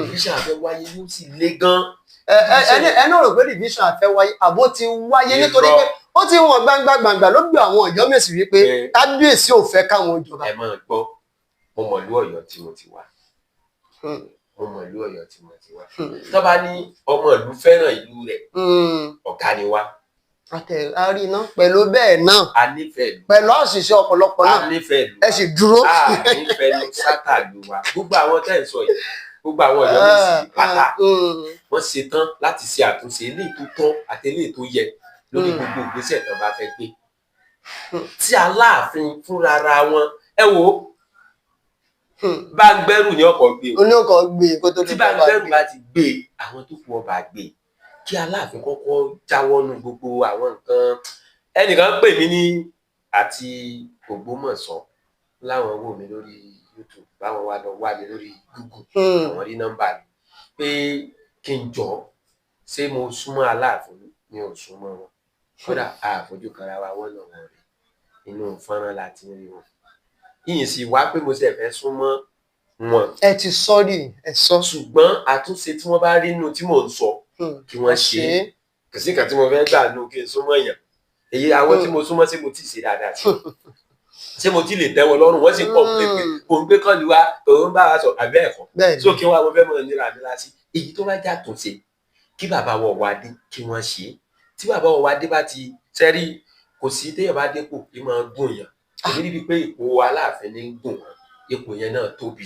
Division àfẹ́ wáyé, yóò sì le gan. Ẹni rò pé division àfẹ́ wáyé àbó ti wáyé nítorí pé ó ti wọ̀n gbangba gbangba lójú àwọn Ọ̀yọ́mèsì wípé kábíyèsí ò fẹ́ káwọn jọba. Ẹ máa gbọ́, mo mọ̀ ìlú Ọ̀yọ́ tí mo ti wá. Mo mọ̀ ìlú Ọ̀yọ́ tí mo ti wá. Tó bá ní ọmọ ìlú fẹ́ràn ìlú rẹ̀, ọ̀gá ni wá. Àrí iná pẹ̀lú bẹ́ẹ̀ náà. A nífẹ̀ẹ́ ìlú. Pẹ̀lú àṣìṣe ọ̀pọ̀lọpọ̀ náà. A nífẹ̀ẹ́ ìlú. Ẹ sì dúró. A nífẹ̀ẹ́ ní sátà ìlú wa. Gbogbo àwọn tẹ́ ń sọ yìí, gbogbo àwọn Ọ̀yọ́mèsì pátá, wọ́n ṣetán láti ṣe àtúnṣe eléyìí tó tọ́ àti eléyìí tó yẹ lórí gbogbo ìgbésẹ̀ tó bá fẹ́ gbé. Tí Aláàfin fúnra ra wọn, ẹ wo, Báńgbẹ́rù ní ọkọ̀ gbé o. Oní ọkọ̀ gbé kó tó tí Báńgbẹ́rù bá ti gbé, àwọn tó kù ọba gbé. Kí Aláàfin kọ́kọ́ jáwọ́ nù gbogbo àwọn nǹkan. Ẹnìkan pè mí ní àti Ògbómọ̀ṣọ́, láwọn wò mí lórí YouTube, báwọn wá lọ wá mi lórí Google, àwọn rí nọ́mbà mi pé kí n jọ ṣé mo súnmọ́ Aláàfin. Mi ò súnmọ́ wọn, kódà àfojú kanra wa wọ́n náà wọ́n rí inú fọ́nrán láti rí wọn. Yìnyín sì wá pé mo ṣe fẹ́ súnmọ́ wọn. Ẹ ti sọ́ọ̀rì, ẹ sọ. Ṣùgbọ́n àtúnṣe tí wọ́n bá rí nínú tí mò ń sọ kí wọ́n ṣe é. Kò sí nǹkan tí mo fẹ́ gbà nù kí n súnmọ́ èèyàn. Èyí àwọn tí mo súnmọ́, ṣé mo ti ṣe dáadáa sí, ṣé mo ti lè tẹ́ wọn lọ́rùn? Wọ́n sì pọ̀ pé kò ń gbé kọ́ọ̀lù wa, òun bá wa sọ àbẹ́ ẹ̀kọ́ so kí wọ́n fẹ́ mọ̀ níra mi lásì. Èyí tó bá jà tó ṣe kí bàbá wọ̀ wá dé kí wọ́n ṣe é. Tí bàbá wọ̀ wá dé bá ti sẹ́rí, kò sí téèyàn bá dépò kí máa gùn yàn. Èmi níbi pé ipò Aláàfin ní gùn wọn, ipò yẹn náà tóbi.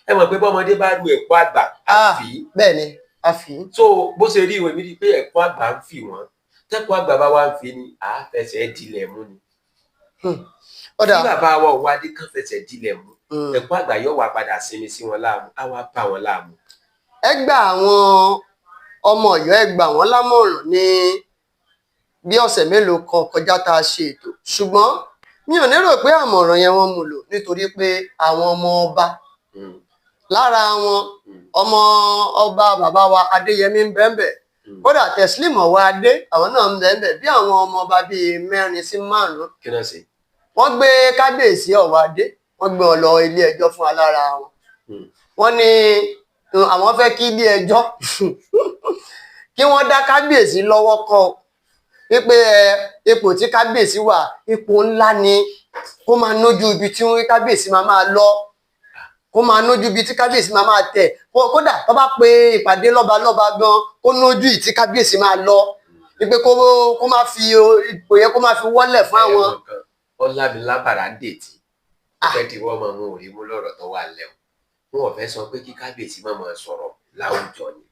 Ẹ mọ̀ pé bọ́mọdé bá lu ẹ̀kọ́ àgbà àfi. Bẹ́ẹ̀ ni, àfi. So bó ṣe rí ìwé mi rí pé ẹ̀kọ́ àgbà ń fi wọ́n, tẹ́kọ̀ọ́ àgbà bá wá ń fi ni à á fẹsẹ̀ dilẹ̀ mú ni. Tí bàbá wa ò wá dé kán fẹsẹ̀ dilẹ̀ mú, ẹ̀kọ́ àgbà yóò wá padà sinmi sí wọn láàmú, á wá bá wọn láàmú. Ẹ gba àwọn ọmọ Ọ̀yọ́, ẹ gbà wọ́n lámọ̀ràn ní bí ọ̀sẹ̀ mélòó kan kọjá tá a ṣe ètò, ṣùgbọ́n mi ò lérò pé àmọ̀ràn yẹn wọ́n mú lò, nítorí pé àwọn ọmọ ọba lára wọn, ọmọ ọba bàbá wa Adéyẹmí ń bẹ́ẹ̀, kódà Teslim Ọwọ́adé àwọn náà ń bẹ́ẹ̀, bí àwọn ọmọ ọba bíi 4 sí 5. Kí náà ṣe? Wọ́n gbé kábíyèsí Ọwọ́adé, wọ́n gbé wọn lọ ilé ẹjọ́ fún alára wọn. Wọ́n ní àwọn fẹ́ kí ilé ẹjọ́ kí wọ́n dá kábíyèsí lọ́wọ́ kọ́ wípé ipò tí kábíyèsí wà, ipò ńlá ni, kó máa nójú ibi tí kábíyèsí máa máa lọ, kó máa nójú ibi tí kábíyèsí máa máa tẹ̀, kódà tó bá pe ìpàdé lọ́balọ́ba gan, kó nójú ìtí kábíyèsí máa lọ, wípé kó má fi ipò yẹn kó má fi wọ́lẹ̀ fún àwọn. Ọlámilábàrá ń dètí ó fẹ́ kí wọ́n máa mú orí mú lọ́rọ̀ tó wà lẹ́wọ̀. Wọn ò fẹ́ sọ pé kí kábíyèsí má máa sọ̀rọ̀ láwùjọ ni,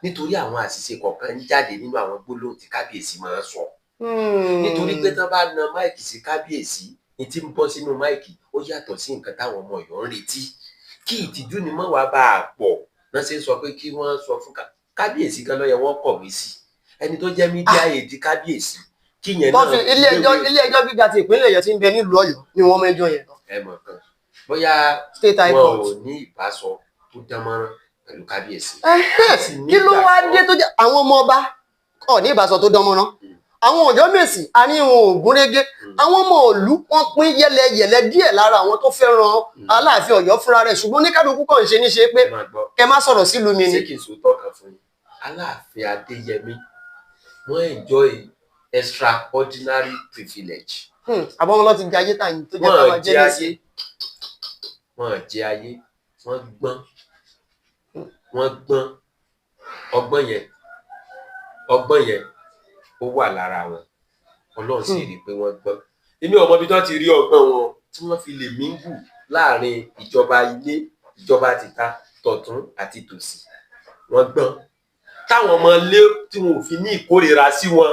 nítorí àwọn àṣìṣe kọ̀ọ̀kan ń jáde nínú àwọn gbólóhùn tí kábíyèsí máa ń sọ. Nítorí pé tán bá na máìkì sí kábíyèsí, ní tí ń bọ́ sínú máìkì ó yàtọ̀ sí nǹkan táwọn ọmọ Ọ̀yọ́ ń retí. Kí ìtìjú ni mọ́ wàá bá a pọ̀ náà ṣe ń sọ pé kí wọ́n sọ fún kábíyèsí gan ló yẹ wọ́n kọ̀wé sí, ẹni tó jẹ́ mídíà èdè kábíyèsí kí yẹn náà. Ilé ẹjọ́ gíga ti ìpínlẹ̀ Ọ̀yọ́ tí ń bẹ nílùú Ọ̀yọ́ ni wọ́n mẹ́jọ yẹn lọ. Ẹ mọ̀ kan bóyá wọn ò ní ìbáṣọ tó dánmọ́rán pẹ̀lú kábíyèsí. Kí ló wá dé tó jẹ́ àwọn ọmọ ọba ọ̀ ní ìbáṣọ tó dánmọ́rán, àwọn Ọ̀yọ́mèsì àárín wọn ò gúnrégé, àwọn ọmọ ìlú wọn pín yẹlẹyẹlẹ díẹ̀ lára àwọn tó fẹ́ràn Aláàfin Ọ̀yọ́ fúnra rẹ̀, ṣùgbọ́n oníkálukú kàn ń ṣe níṣe pé kẹ má sọ̀rọ̀ sílùú mi ni. Ṣé kí n sòótọ́ kan fún yín? Aláàfin Adéyẹmí wọ́n enjoy extraordinary privilege. Àbọ̀ wọn lọ ti jẹ ayé tàyín tó jẹ́ ká máa jẹ́ nísìn. Wọ́n jẹ ayé, wọ́n gbọ́n, wọ́n gbọ́n, ọgbọ́n yẹn ó wà lára wọn. Ọlọ́run sì rí i pé wọ́n gbọ́n. Èmi ò mọ ibi tí wọ́n ti rí ọgbọ́n wọn tí wọ́n fi lè mingle láàrin ìjọba ilé, ìjọba tìta, tọ̀tún àti tòsì. Wọ́n gbọ́n táwọn ọmọ ilé tí wọn ò fi ní ìkórìíra sí wọn.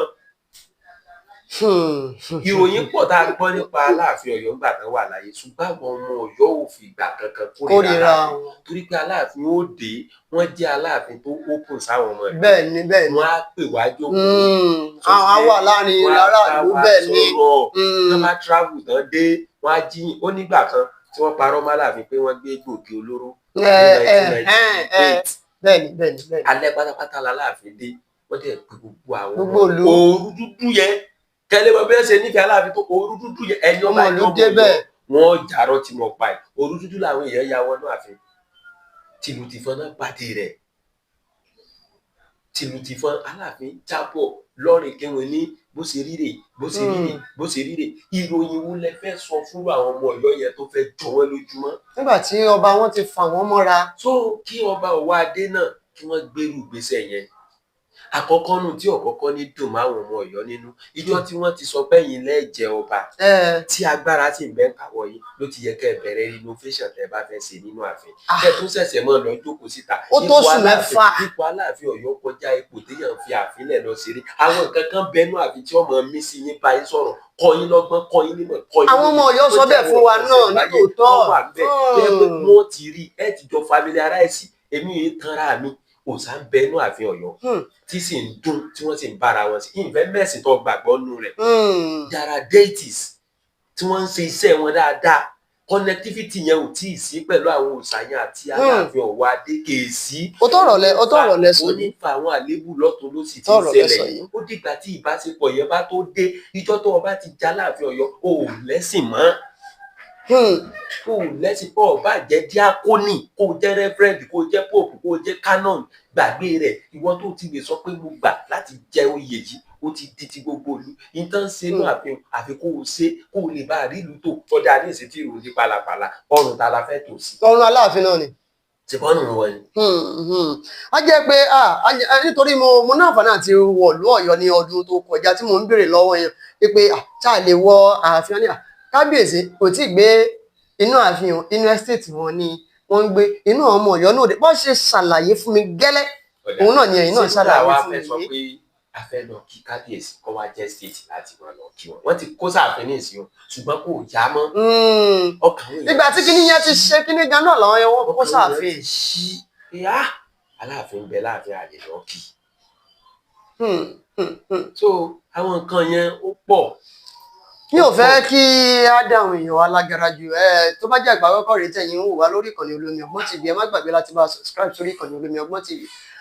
Ìròyìn pọ̀ tá a gbọ́ nípa Aláàfin Ọ̀yọ́ nígbà tán wà láyé, ṣùgbọ́n àwọn ọmọ Ọ̀yọ́ ò fi ìgbà kankan kórìíra wọn, torí pé Aláàfin ó dé, wọ́n jẹ́ Aláàfin tó open sáwọn ọmọ rẹ̀. Bẹ́ẹ̀ ni, bẹ́ẹ̀ ni. Wọ́n á pè wá jókòó. Àwọn á wà láàrin aráàlú, bẹ́ẹ̀ ni. Wọ́n bá travel tán dé, wọ́n á jíyìn. Ó nígbà kan tí wọ́n parọ́ mọ́ Aláàfin pé wọ́n gbé gbòógì olóró ní 1998. Bẹ́ẹ̀ ni, bẹ́ẹ̀ ni, bẹ́ẹ̀ ni. Alẹ́ pátápátá l'Aláàfin dé, wọ́n dẹ̀ pé gbogbo àwọn òru dúdú yẹn kẹlẹ bọ bẹ́ẹ̀ ṣe nífẹ̀ẹ́ Aláàfin tó òru dúdú yẹn ẹni ọba ìjọba wọn jàrọ tí mo pa ẹ. Òru dúdú làwọn èèyàn ya wọnú ààfin, tìlù tìfọn náà pàdé rẹ̀. Tìlù tìfọn Aláàfin jábọ̀ lọ́rìn kí wọ́n ní bó ṣe ríre, bó ṣe ríre, bó ṣe ríre. Ìròyìn wo lẹ fẹ́ sọ fún àwọn ọmọ Ọ̀yọ́ yẹn tó fẹ́ jọ wọ́n lójúmọ́? Nígbà tí ọba wọn ti fà wọ́n mọ́ra. So kí ọba Ọwọ́adé náà kí wọ́n gbèrú ìgbésẹ̀ yẹn. Àkọ́kọ́ nù tí ọ̀kọ́kọ́ ní dùn máwọn ọmọ Ọ̀yọ́ nínú, ìjọ tí wọ́n ti sọ pé ẹ̀yin lẹ́jẹ̀ ọba, tí agbára sì ń bẹ ń kàwọ́ yín, ló ti yẹ kẹ́ ẹ bẹ̀rẹ̀ renovation tẹ́ ẹ bá fẹ́ ṣe nínú ààfin, kẹ́ ẹ tún ṣẹ̀ṣẹ̀ mọ́ lọ jókòó síta. Ó tó oṣù 6. Ipò Aláàfin Ọ̀yọ́ kọjá ipò téèyàn fi ààfin lẹ̀ lọ ṣeré. Àwọn nǹkan kan bẹnu ààfin tí ọmọ mi sí yín bá yín sọ̀rọ̀, kọ́ yín lọ́gbọ́n, kọ́ yín nímọ̀, kọ́ yín. Àwọn ọmọ Ọ̀yọ́ sọ bẹ́ẹ̀ fún wa náà nítòótọ́. Wọ́n ti rí ẹ ti jọ familiarize. Èmi yìí tanra mi, òòṣà ń bẹnu ààfin Ọ̀yọ́ tí sì ń dún, tí wọ́n sì ń bára wọn sí. Ìfẹ́ mẹ́sìn tó gbàgbọ́ nù rẹ̀. There are deities tí wọ́n ń ṣe iṣẹ́ wọn dáadáa. Connectivity yẹn ò tí ì sí pẹ̀lú àwọn òòṣà yẹn àti Aláàfin Ọ̀wọ́adé kèésì. Ó tọ̀rọ̀ lẹ, ó tọ̀rọ̀ lẹ sọ Ó ní yìí. fa àwọn àléébù lọ́tún ló sì ti ń Tọ̀rọ̀ lẹ sọ ṣẹlẹ̀. yìí. Ó dìgbà tí ìbáṣepọ̀ yẹn bá tó dé. Ìjọ tó o bá ti já Aláàfin Ọ̀yọ́, o ò lẹ́sìn mọ́. Kó o lẹ́sìn pọ̀, bá jẹ́ díákónì, kó o jẹ́ rẹ́fúrẹ́ǹdì, kó o jẹ́ pope, kó o jẹ́ canon, gbàgbé rẹ̀. Ìwọ tó ti lè sọ pé mo gbà láti jẹ oyè yìí, ó ti di ti gbogbo ìlú. Ìtàn ṣe inú àfihàn àfi kó o ṣe kó o lè bá a rí ìlú tó tọ́jà ní ìsìn tí ìròyìn di pálapàla. Ọrùn ta la fẹ́ tò sí? Ọrùn Aláàfin náà ni. Ṣùgbọ́n wọn ni. A jẹ́ pé nítorí mo ní àǹfààní àti wọ̀lú Ọ̀yọ́ ní ọdún tó kọjá, tí mo ń béèrè lọ́wọ́ yẹn pé tá a lè wọ ààfin ní kábíyèsí kò tí ì gbé inú ààfin, inú estate wọn ni wọ́n ń gbé. Inú àwọn ọmọ Ọ̀yọ́ náà dé bọ́n ṣe ṣàlàyé fún mi gẹ́lẹ́, òun náà ni ẹ̀yin náà ṣàlàyé fún mi. Ṣé wàá fẹ́ sọ pé a fẹ́ lọ kí kábíyèsí kọ́ wá jẹ́ state láti máa lọ kí wọn? Wọ́n ti kó sáàfin ní ìsìn o, ṣùgbọ́n kò já mọ́ ọkàn wọn. Ìgbà tí kinní yẹn ti ṣe kinní gan náà làwọn yẹn wọ́n kó sáàfin. Ṣí Aláàfin bẹ láàfin, àlè lọ kí. So àwọn nǹkan yẹn ó pọ̀. Mi ò fẹ́ kí á dá àwọn èèyàn wa lágara jù. Ẹ tó bá jẹ́ ìgbà àkọ́kọ́ rèé tẹ̀yìn ń wò wá lórí ìkànnì Olómi Ọgbọ́n TV, ẹ má gbàgbé láti bá subscribe sórí ìkànnì Olómi Ọgbọ́n TV.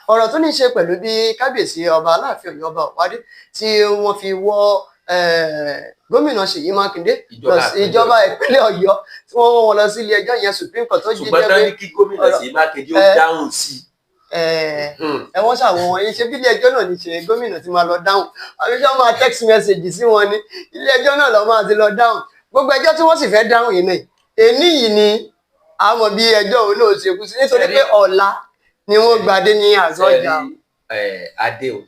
Ọ̀rọ̀ tó ní í ṣe pẹ̀lú bí kábíyèsí ọba Aláàfin Ọ̀yọ́, ọba Ọ̀wádé, tí wọ́n fi wọ́ gómìnà Ṣèyí Mákindé ìjọba ìpínlẹ̀ Ọ̀yọ́, tí wọ́n wọ́ wọn lọ sí ilé ẹjọ́ yẹn, Supreme Court, tó jí jẹ́ pé ṣùgbọ́n kí gómìnà Ṣèyí Mákindé ó dáhùn sí i. Ẹ wọ́n ṣàwọn wọn yìí ṣe bí ilé ẹjọ́ náà ní ṣe gómìnà ti máa lọ dáhùn, àbí ṣé wọ́n máa text message sí wọn ní ilé ẹjọ́ náà lọ́ máa ti lọ dáhùn. Gbogbo ẹjọ́ tí wọ́n sì fẹ́ dáhùn yìí náà, èní yìí ni àwọn bí ẹjọ́ òun náà ṣe kú sí, nítorí pé ọ̀la ni wọ́n gbadé ní àgọ́ ọjà. Adé o,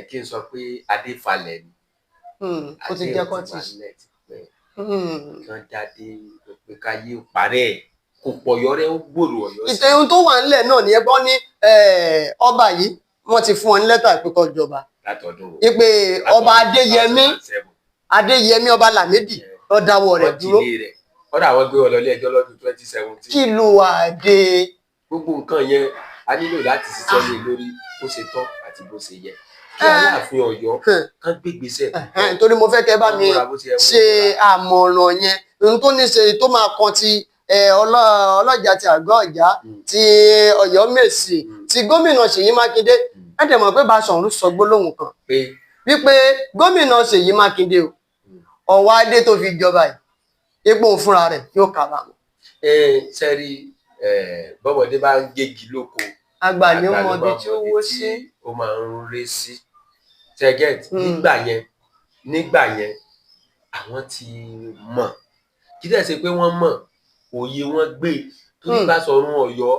kí n sọ pé adé falẹ̀ ni. Ó ti jẹ́ kọ́ ti kan jáde pé káyé parẹ́ kò pọ̀ yọrẹ́ ó gbòòrò Ọ̀yọ́ sí. Ìtẹ̀hún tó wà nílẹ̀ náà nìyẹn gbọ́n ní ọba yìí, wọ́n ti fún ọ ní lẹ́tà ìpè kó jọba. Látọdún ìpè ọba Adéyẹmí, Adéyẹmí ọba Lámídì ló dáwọ́ rẹ̀ dúró. Kódà wọ́n gbé wọn lọ ilé ẹjọ́ lọ́dún 2017. Kí ló wà dé? Gbogbo nǹkan yẹn a nílò láti ṣiṣẹ́ lé lórí bó ṣe tọ́ àti bó ṣe yẹ kí Aláàfin Ọ̀yọ́ kán gbégbèsè. Torí mo fẹ́ kẹ́ bá mi ṣe àmọ̀ràn yẹn, ohun tó ní ṣe tó máa kan ti ọlọ́jà ti àgọ́ ọ̀já ti Ọ̀yọ́ Mèsì ti gómìnà Ṣèyí Mákindé. Ẹ dẹ̀ mọ̀ pé Baṣọ̀run sọ gbólóhùn kan wípé gómìnà Ṣèyí Mákindé o, Ọ̀wádé tó fi jọba yìí, ipò fúnra rẹ̀ yóò kábàámọ̀. Sẹ́rí, bọ́mọdé bá ń gégi lóko, àgbà ni ó mọ ibi tí ó wó sí, ó máa ń ré sí tẹ́gẹ̀t. Nígbà yẹn àwọn ti mọ̀, kí dẹ̀ ṣe pé wọ́n mọ̀, òye wọn gbé torí Baṣọ̀run Ọ̀yọ́.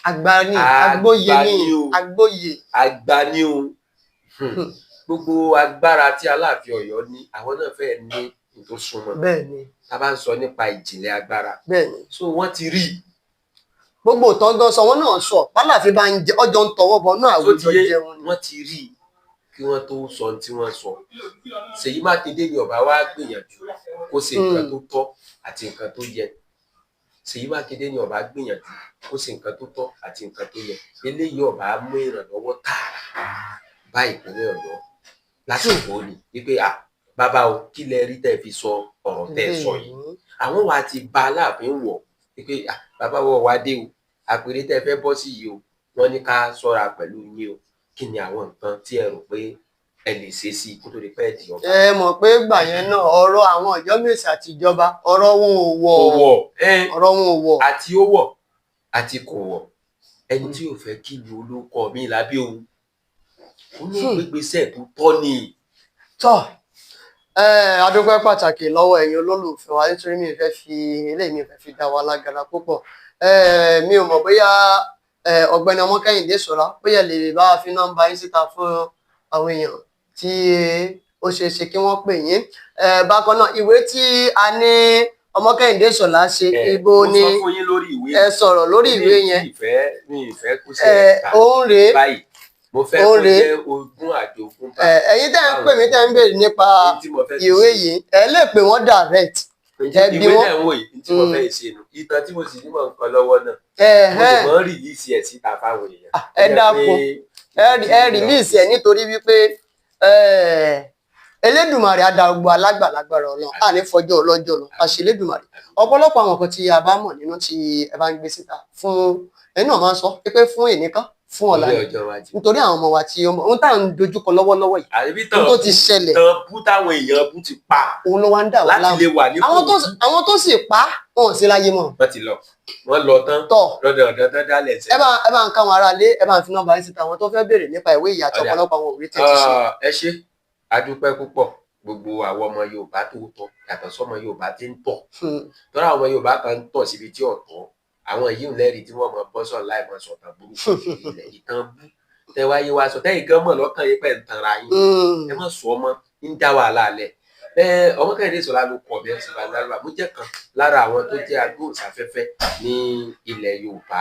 Àgbà ni, agbóye ni, agbóye. Àgbà ni o. Gbogbo agbára tí Aláàfin Ọ̀yọ́ ní, àwọn náà fẹ́ẹ́ ní tó súnmọ́. Tá a bá ń sọ nípa ìjìnlẹ̀ agbára. So wọ́n ti rí. Gbogbo ìtàn gan sọ, wọn náà sọ pálàfin bá ń jẹ ọjọ́ ń tọwọ́ bọ náà àwùjọ jẹun ni. Wọ́n ti rí kí wọ́n tó sọ tí wọ́n sọ. Ṣèyí Mákindé ni ọba wa gbìyànjú kó ṣe nǹkan tó tọ́ àti nǹkan tó yẹ. Ṣèyí Mákindé ni ọba gbìyànjú kó ṣe nǹkan tó tọ́ àti nǹkan tó yẹ. Eléyìí ọba mú ìrànlọ́wọ́ tààrà bá ìpínlẹ̀ Ọ̀yọ́ lásìkò ni wípé à bàbá o, kí lẹ rí tẹ́ fi sọ ọ̀rọ̀ tẹ́ sọ yìí? Àwọn wa ti ba Aláàfin wọ̀ wípé bàbá wọ wá dé o, àpèrè tẹ́ fẹ́ bọ́ sí yìí o, wọ́n ní ká ṣọ́ra pẹ̀lú yín o. Kí ni àwọn nǹkan tí ẹ rò pé ẹ lè ṣe sí kó tó di pẹ́ di ọba? Ẹ mọ̀ pé gbà yẹn náà, ọ̀rọ̀ àwọn Ọ̀yọ́mèsì àti ìjọba, ọ̀rọ̀ wọn ò wọ̀. Ọ̀rọ̀ wọn ò wọ̀. Àti ó wọ̀ àti kò wọ̀, ẹni tí ò fẹ́ kí lu olóko mi lábẹ́ òun. Olóògbégbèsè tó tọ́ ni. Tọ́ a dúpẹ́ pàtàkì lọ́wọ́ ẹ̀yin olólùfẹ́ wa, nítorí mi ò fẹ́ fi eléyìí, mi ò fẹ́ fi dá wa lágara púpọ̀. Mi ò mọ̀ bóyá ọ̀gbẹ́ni Ọmọkẹ́hìndé Ṣọlá, bóyá lè bá wa fi nọ́mbà yín síta fún àwọn èèyàn tí ó ṣeé ṣe kí wọ́n pè yín. Bákan náà, ìwé tí a ní Ọmọkẹ́hìndé Ṣọlá ṣe, ibo Mo ni sọ fún yín lórí ìwé. Ẹ sọ̀rọ̀ lórí ìwé yẹn. Mi ì fẹ́ kó ṣe ẹ̀ka Òun rèé. báyìí, mo fẹ́ Òun kó rèé. jẹ́ ogún àjogúnbá. Ẹ̀yin tẹ́ ń pè mí, tẹ́ ń béèrè nípa Ohun tí mo fẹ́ fi ìwé ṣe. yìí, ẹ lè pè wọ́n direct. Ǹjẹ́ ẹ bí ìwé wọ́n. náà ń wò yìí tí mo fẹ́ ṣe nù, ìtàn tí mo sì ní mọ̀ nǹkan lọ́wọ́ náà, mo sì mọ̀ ń release ẹ̀ síta fáwọn èèyàn. Ẹ dákun, ẹ release ẹ, nítorí wípé Elédùmarè adarúgbó alágbàlagbàrà Ọlọ́run à ní fọjọ́ ọlọ́jọ́ lọ àṣẹ Elédùmarè. Ọ̀pọ̀lọpọ̀ àwọn nǹkan tí a bá mọ̀ nínú tí ẹ bá ń gbé síta fún ẹni náà, máa ń sọ pé fún ènìkan, fún ọ̀la Ilé ni, ọjọ́ iwájú. nítorí àwọn ọmọ wa tí ó mọ ohun tá à ń dojúkọ lọ́wọ́lọ́wọ́ yìí, Àbí ohun tàn tó ti ṣẹlẹ̀, tàn bú táwọn èèyàn bú ti pa òun ló wá ń dà wá láti láàmú. lè wà ní Àwọn tó sì pa wọn ò sí láyé mọ́. Wọ́n ti lọ, wọ́n lọ tán. Tọ́. Lọ́dọ̀ ọ̀dọ́ tán dálẹ̀ Ẹ bá ń káwọn ará lé, ẹ bá ń fi nọ́mbà yín síta, àwọn tó fẹ́ béèrè nípa ìwé ìyá àti Ọ̀dà. ọ̀pọ̀lọpọ̀ àwọn òwe tẹ̀ ti ṣe. Ah, ẹ ṣé, a dúpẹ́ púpọ̀. Gbogbo àwọn ọmọ Yorùbá tó tọ́, yàtọ̀ sọ́mọ Yorùbá tí ń tọ̀, tọ́ra àwọn ọmọ Yorùbá kan ń tọ̀ síbi tí ọ̀tọ̀, àwọn yìí ń lẹ́rìí tí wọ́n mọ bọ́sọ̀ láì mọ sọ̀tàn burúkú ilẹ̀ ìtàn bú tẹ wáyé wá sọ tẹ́yìn gan mọ̀ lọ́kàn yín pẹ̀ ń tanra yín. Ẹ má sọ ọmọ ń dá wàhálà lẹ̀. Ẹ Ọmọkẹ́hìndé Ṣọlá ló kọ̀ mí ẹ̀sìn balárùbá. Mo jẹ́ kan lára àwọn tó jẹ́ agbóhùnsáfẹ́fẹ́ ní ilẹ̀ Yorùbá.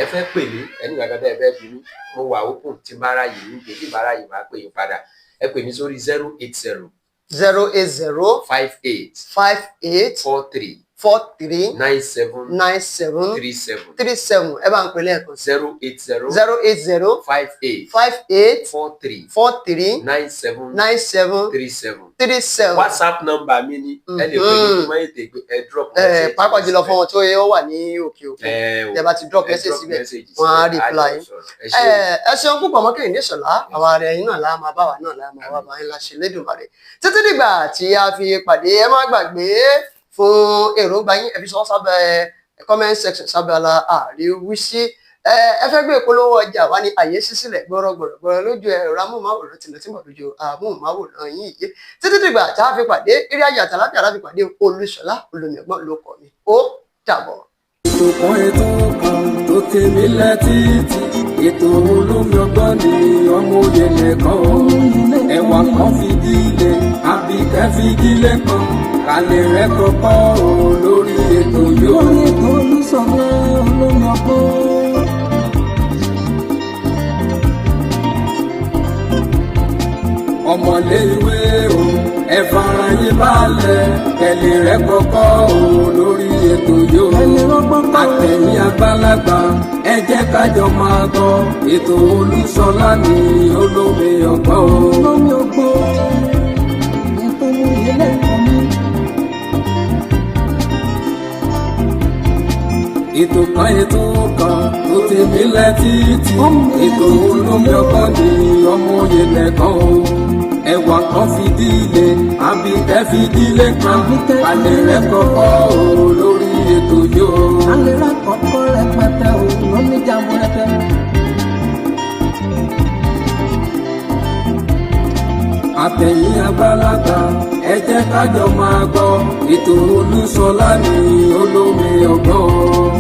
Ẹ fẹ́ pè mí, ẹni gbàgbọ́ tẹ́ ẹ fẹ́ bí mi, mo wà open. Tí n bá ráyè ní gbé, tí n bá ráyè máa pè yín padà. Ẹ pè mí sórí 080 080 58 58 43 43 97 97 37. 37. Ẹ bá ń pè lẹ́ẹ̀kan sí. 080 080 58 58 43 43 97 97 37. 37. WhatsApp number mi ni, ẹ lè pè mí kí wọ́n ètè gbé ẹ drop message. Pàápàá jùlọ fún wọn tó yẹ ó wà ní òkè òkun, Ẹ o, tẹ bá ti drop ẹ message drop síbẹ̀, message wọ́n á síbẹ̀, reply. á jọ sọ̀rọ̀. Ẹ ṣé o. Ẹ ṣeun púpọ̀, Ọmọkẹ́hìndé Ṣọlá. Àwọn ará ẹ̀yin náà láà máa bá wa náà láà máa wá bá yín láṣẹ Lédùmarè títí dìgbà tí a fi pàdé. Ẹ má gbàgbé fún èròǹgbà yín, ẹ fi sọ sábẹ́ comment section, sábẹ́ ala àríwísí. Ẹ fẹ́ gbé ìpolówó ọjà wá ní àyè sísílẹ̀ gbọ́rọ̀gbọ̀rọ̀ lójú ẹ̀rọ amóhùnmáwòrán tìǹà tí mọ̀ lójú amóhùnmáwòrán yín yìí. Títí dìgbà tá a fi pàdé, eré ayé àtàláfíà láfi pàdé. Olúṣọlá Olómiọgbọ́n ló kọ mi, ó dàbọ̀. Ètò kan, ètò kan tó tèmi létí tì, ètò olómi ọgbọ́n ni ọmọ òye lẹ́kọ̀ọ́ ẹ̀wà kan fìdílé àbíkẹ́ fìdílé kan kálẹ̀ rẹ̀ kọ́kọ́ o lórí ètò yóò. Lórí ètò Olúṣọlá Olómi Ọgbọ́n. Ọmọlé ìwé o, ẹ fara yín balẹ̀, kẹlẹ̀ rẹ̀ kọ́kọ́ o lórí ètò yóò. Kẹ́lẹ́ rọ́gbọ́n kọ́. Àtẹ̀yìn àgbàlagbà, ẹ jẹ́ kájọ máa gbọ́ ètò Olúṣọlá ní olómi ọgbọ́n o. Olómi Ọgbọ́n. Ètò oyè lẹ́kọ̀ọ́ mi. Ètò kan, ètò kan tó ti mílẹ̀ títì, ètò olómi ọgbọ́n ní ọmọ òye lẹ́kọ̀ọ́ o, ẹwà kan fìdílé àbíkẹ́ fìdílé kan alẹ́ rẹ̀ kọ́kọ́ o lórí ètò yóò. Alẹ́ rà kọ́kọ́ rẹpẹtẹ o, lóní jàmbúrẹ́tẹ. Àtẹ̀yìn àgbàlagbà, ẹ jẹ́ kájọ máa gbọ́ ètò Olúṣọlá ní olómi ọgbọ́n.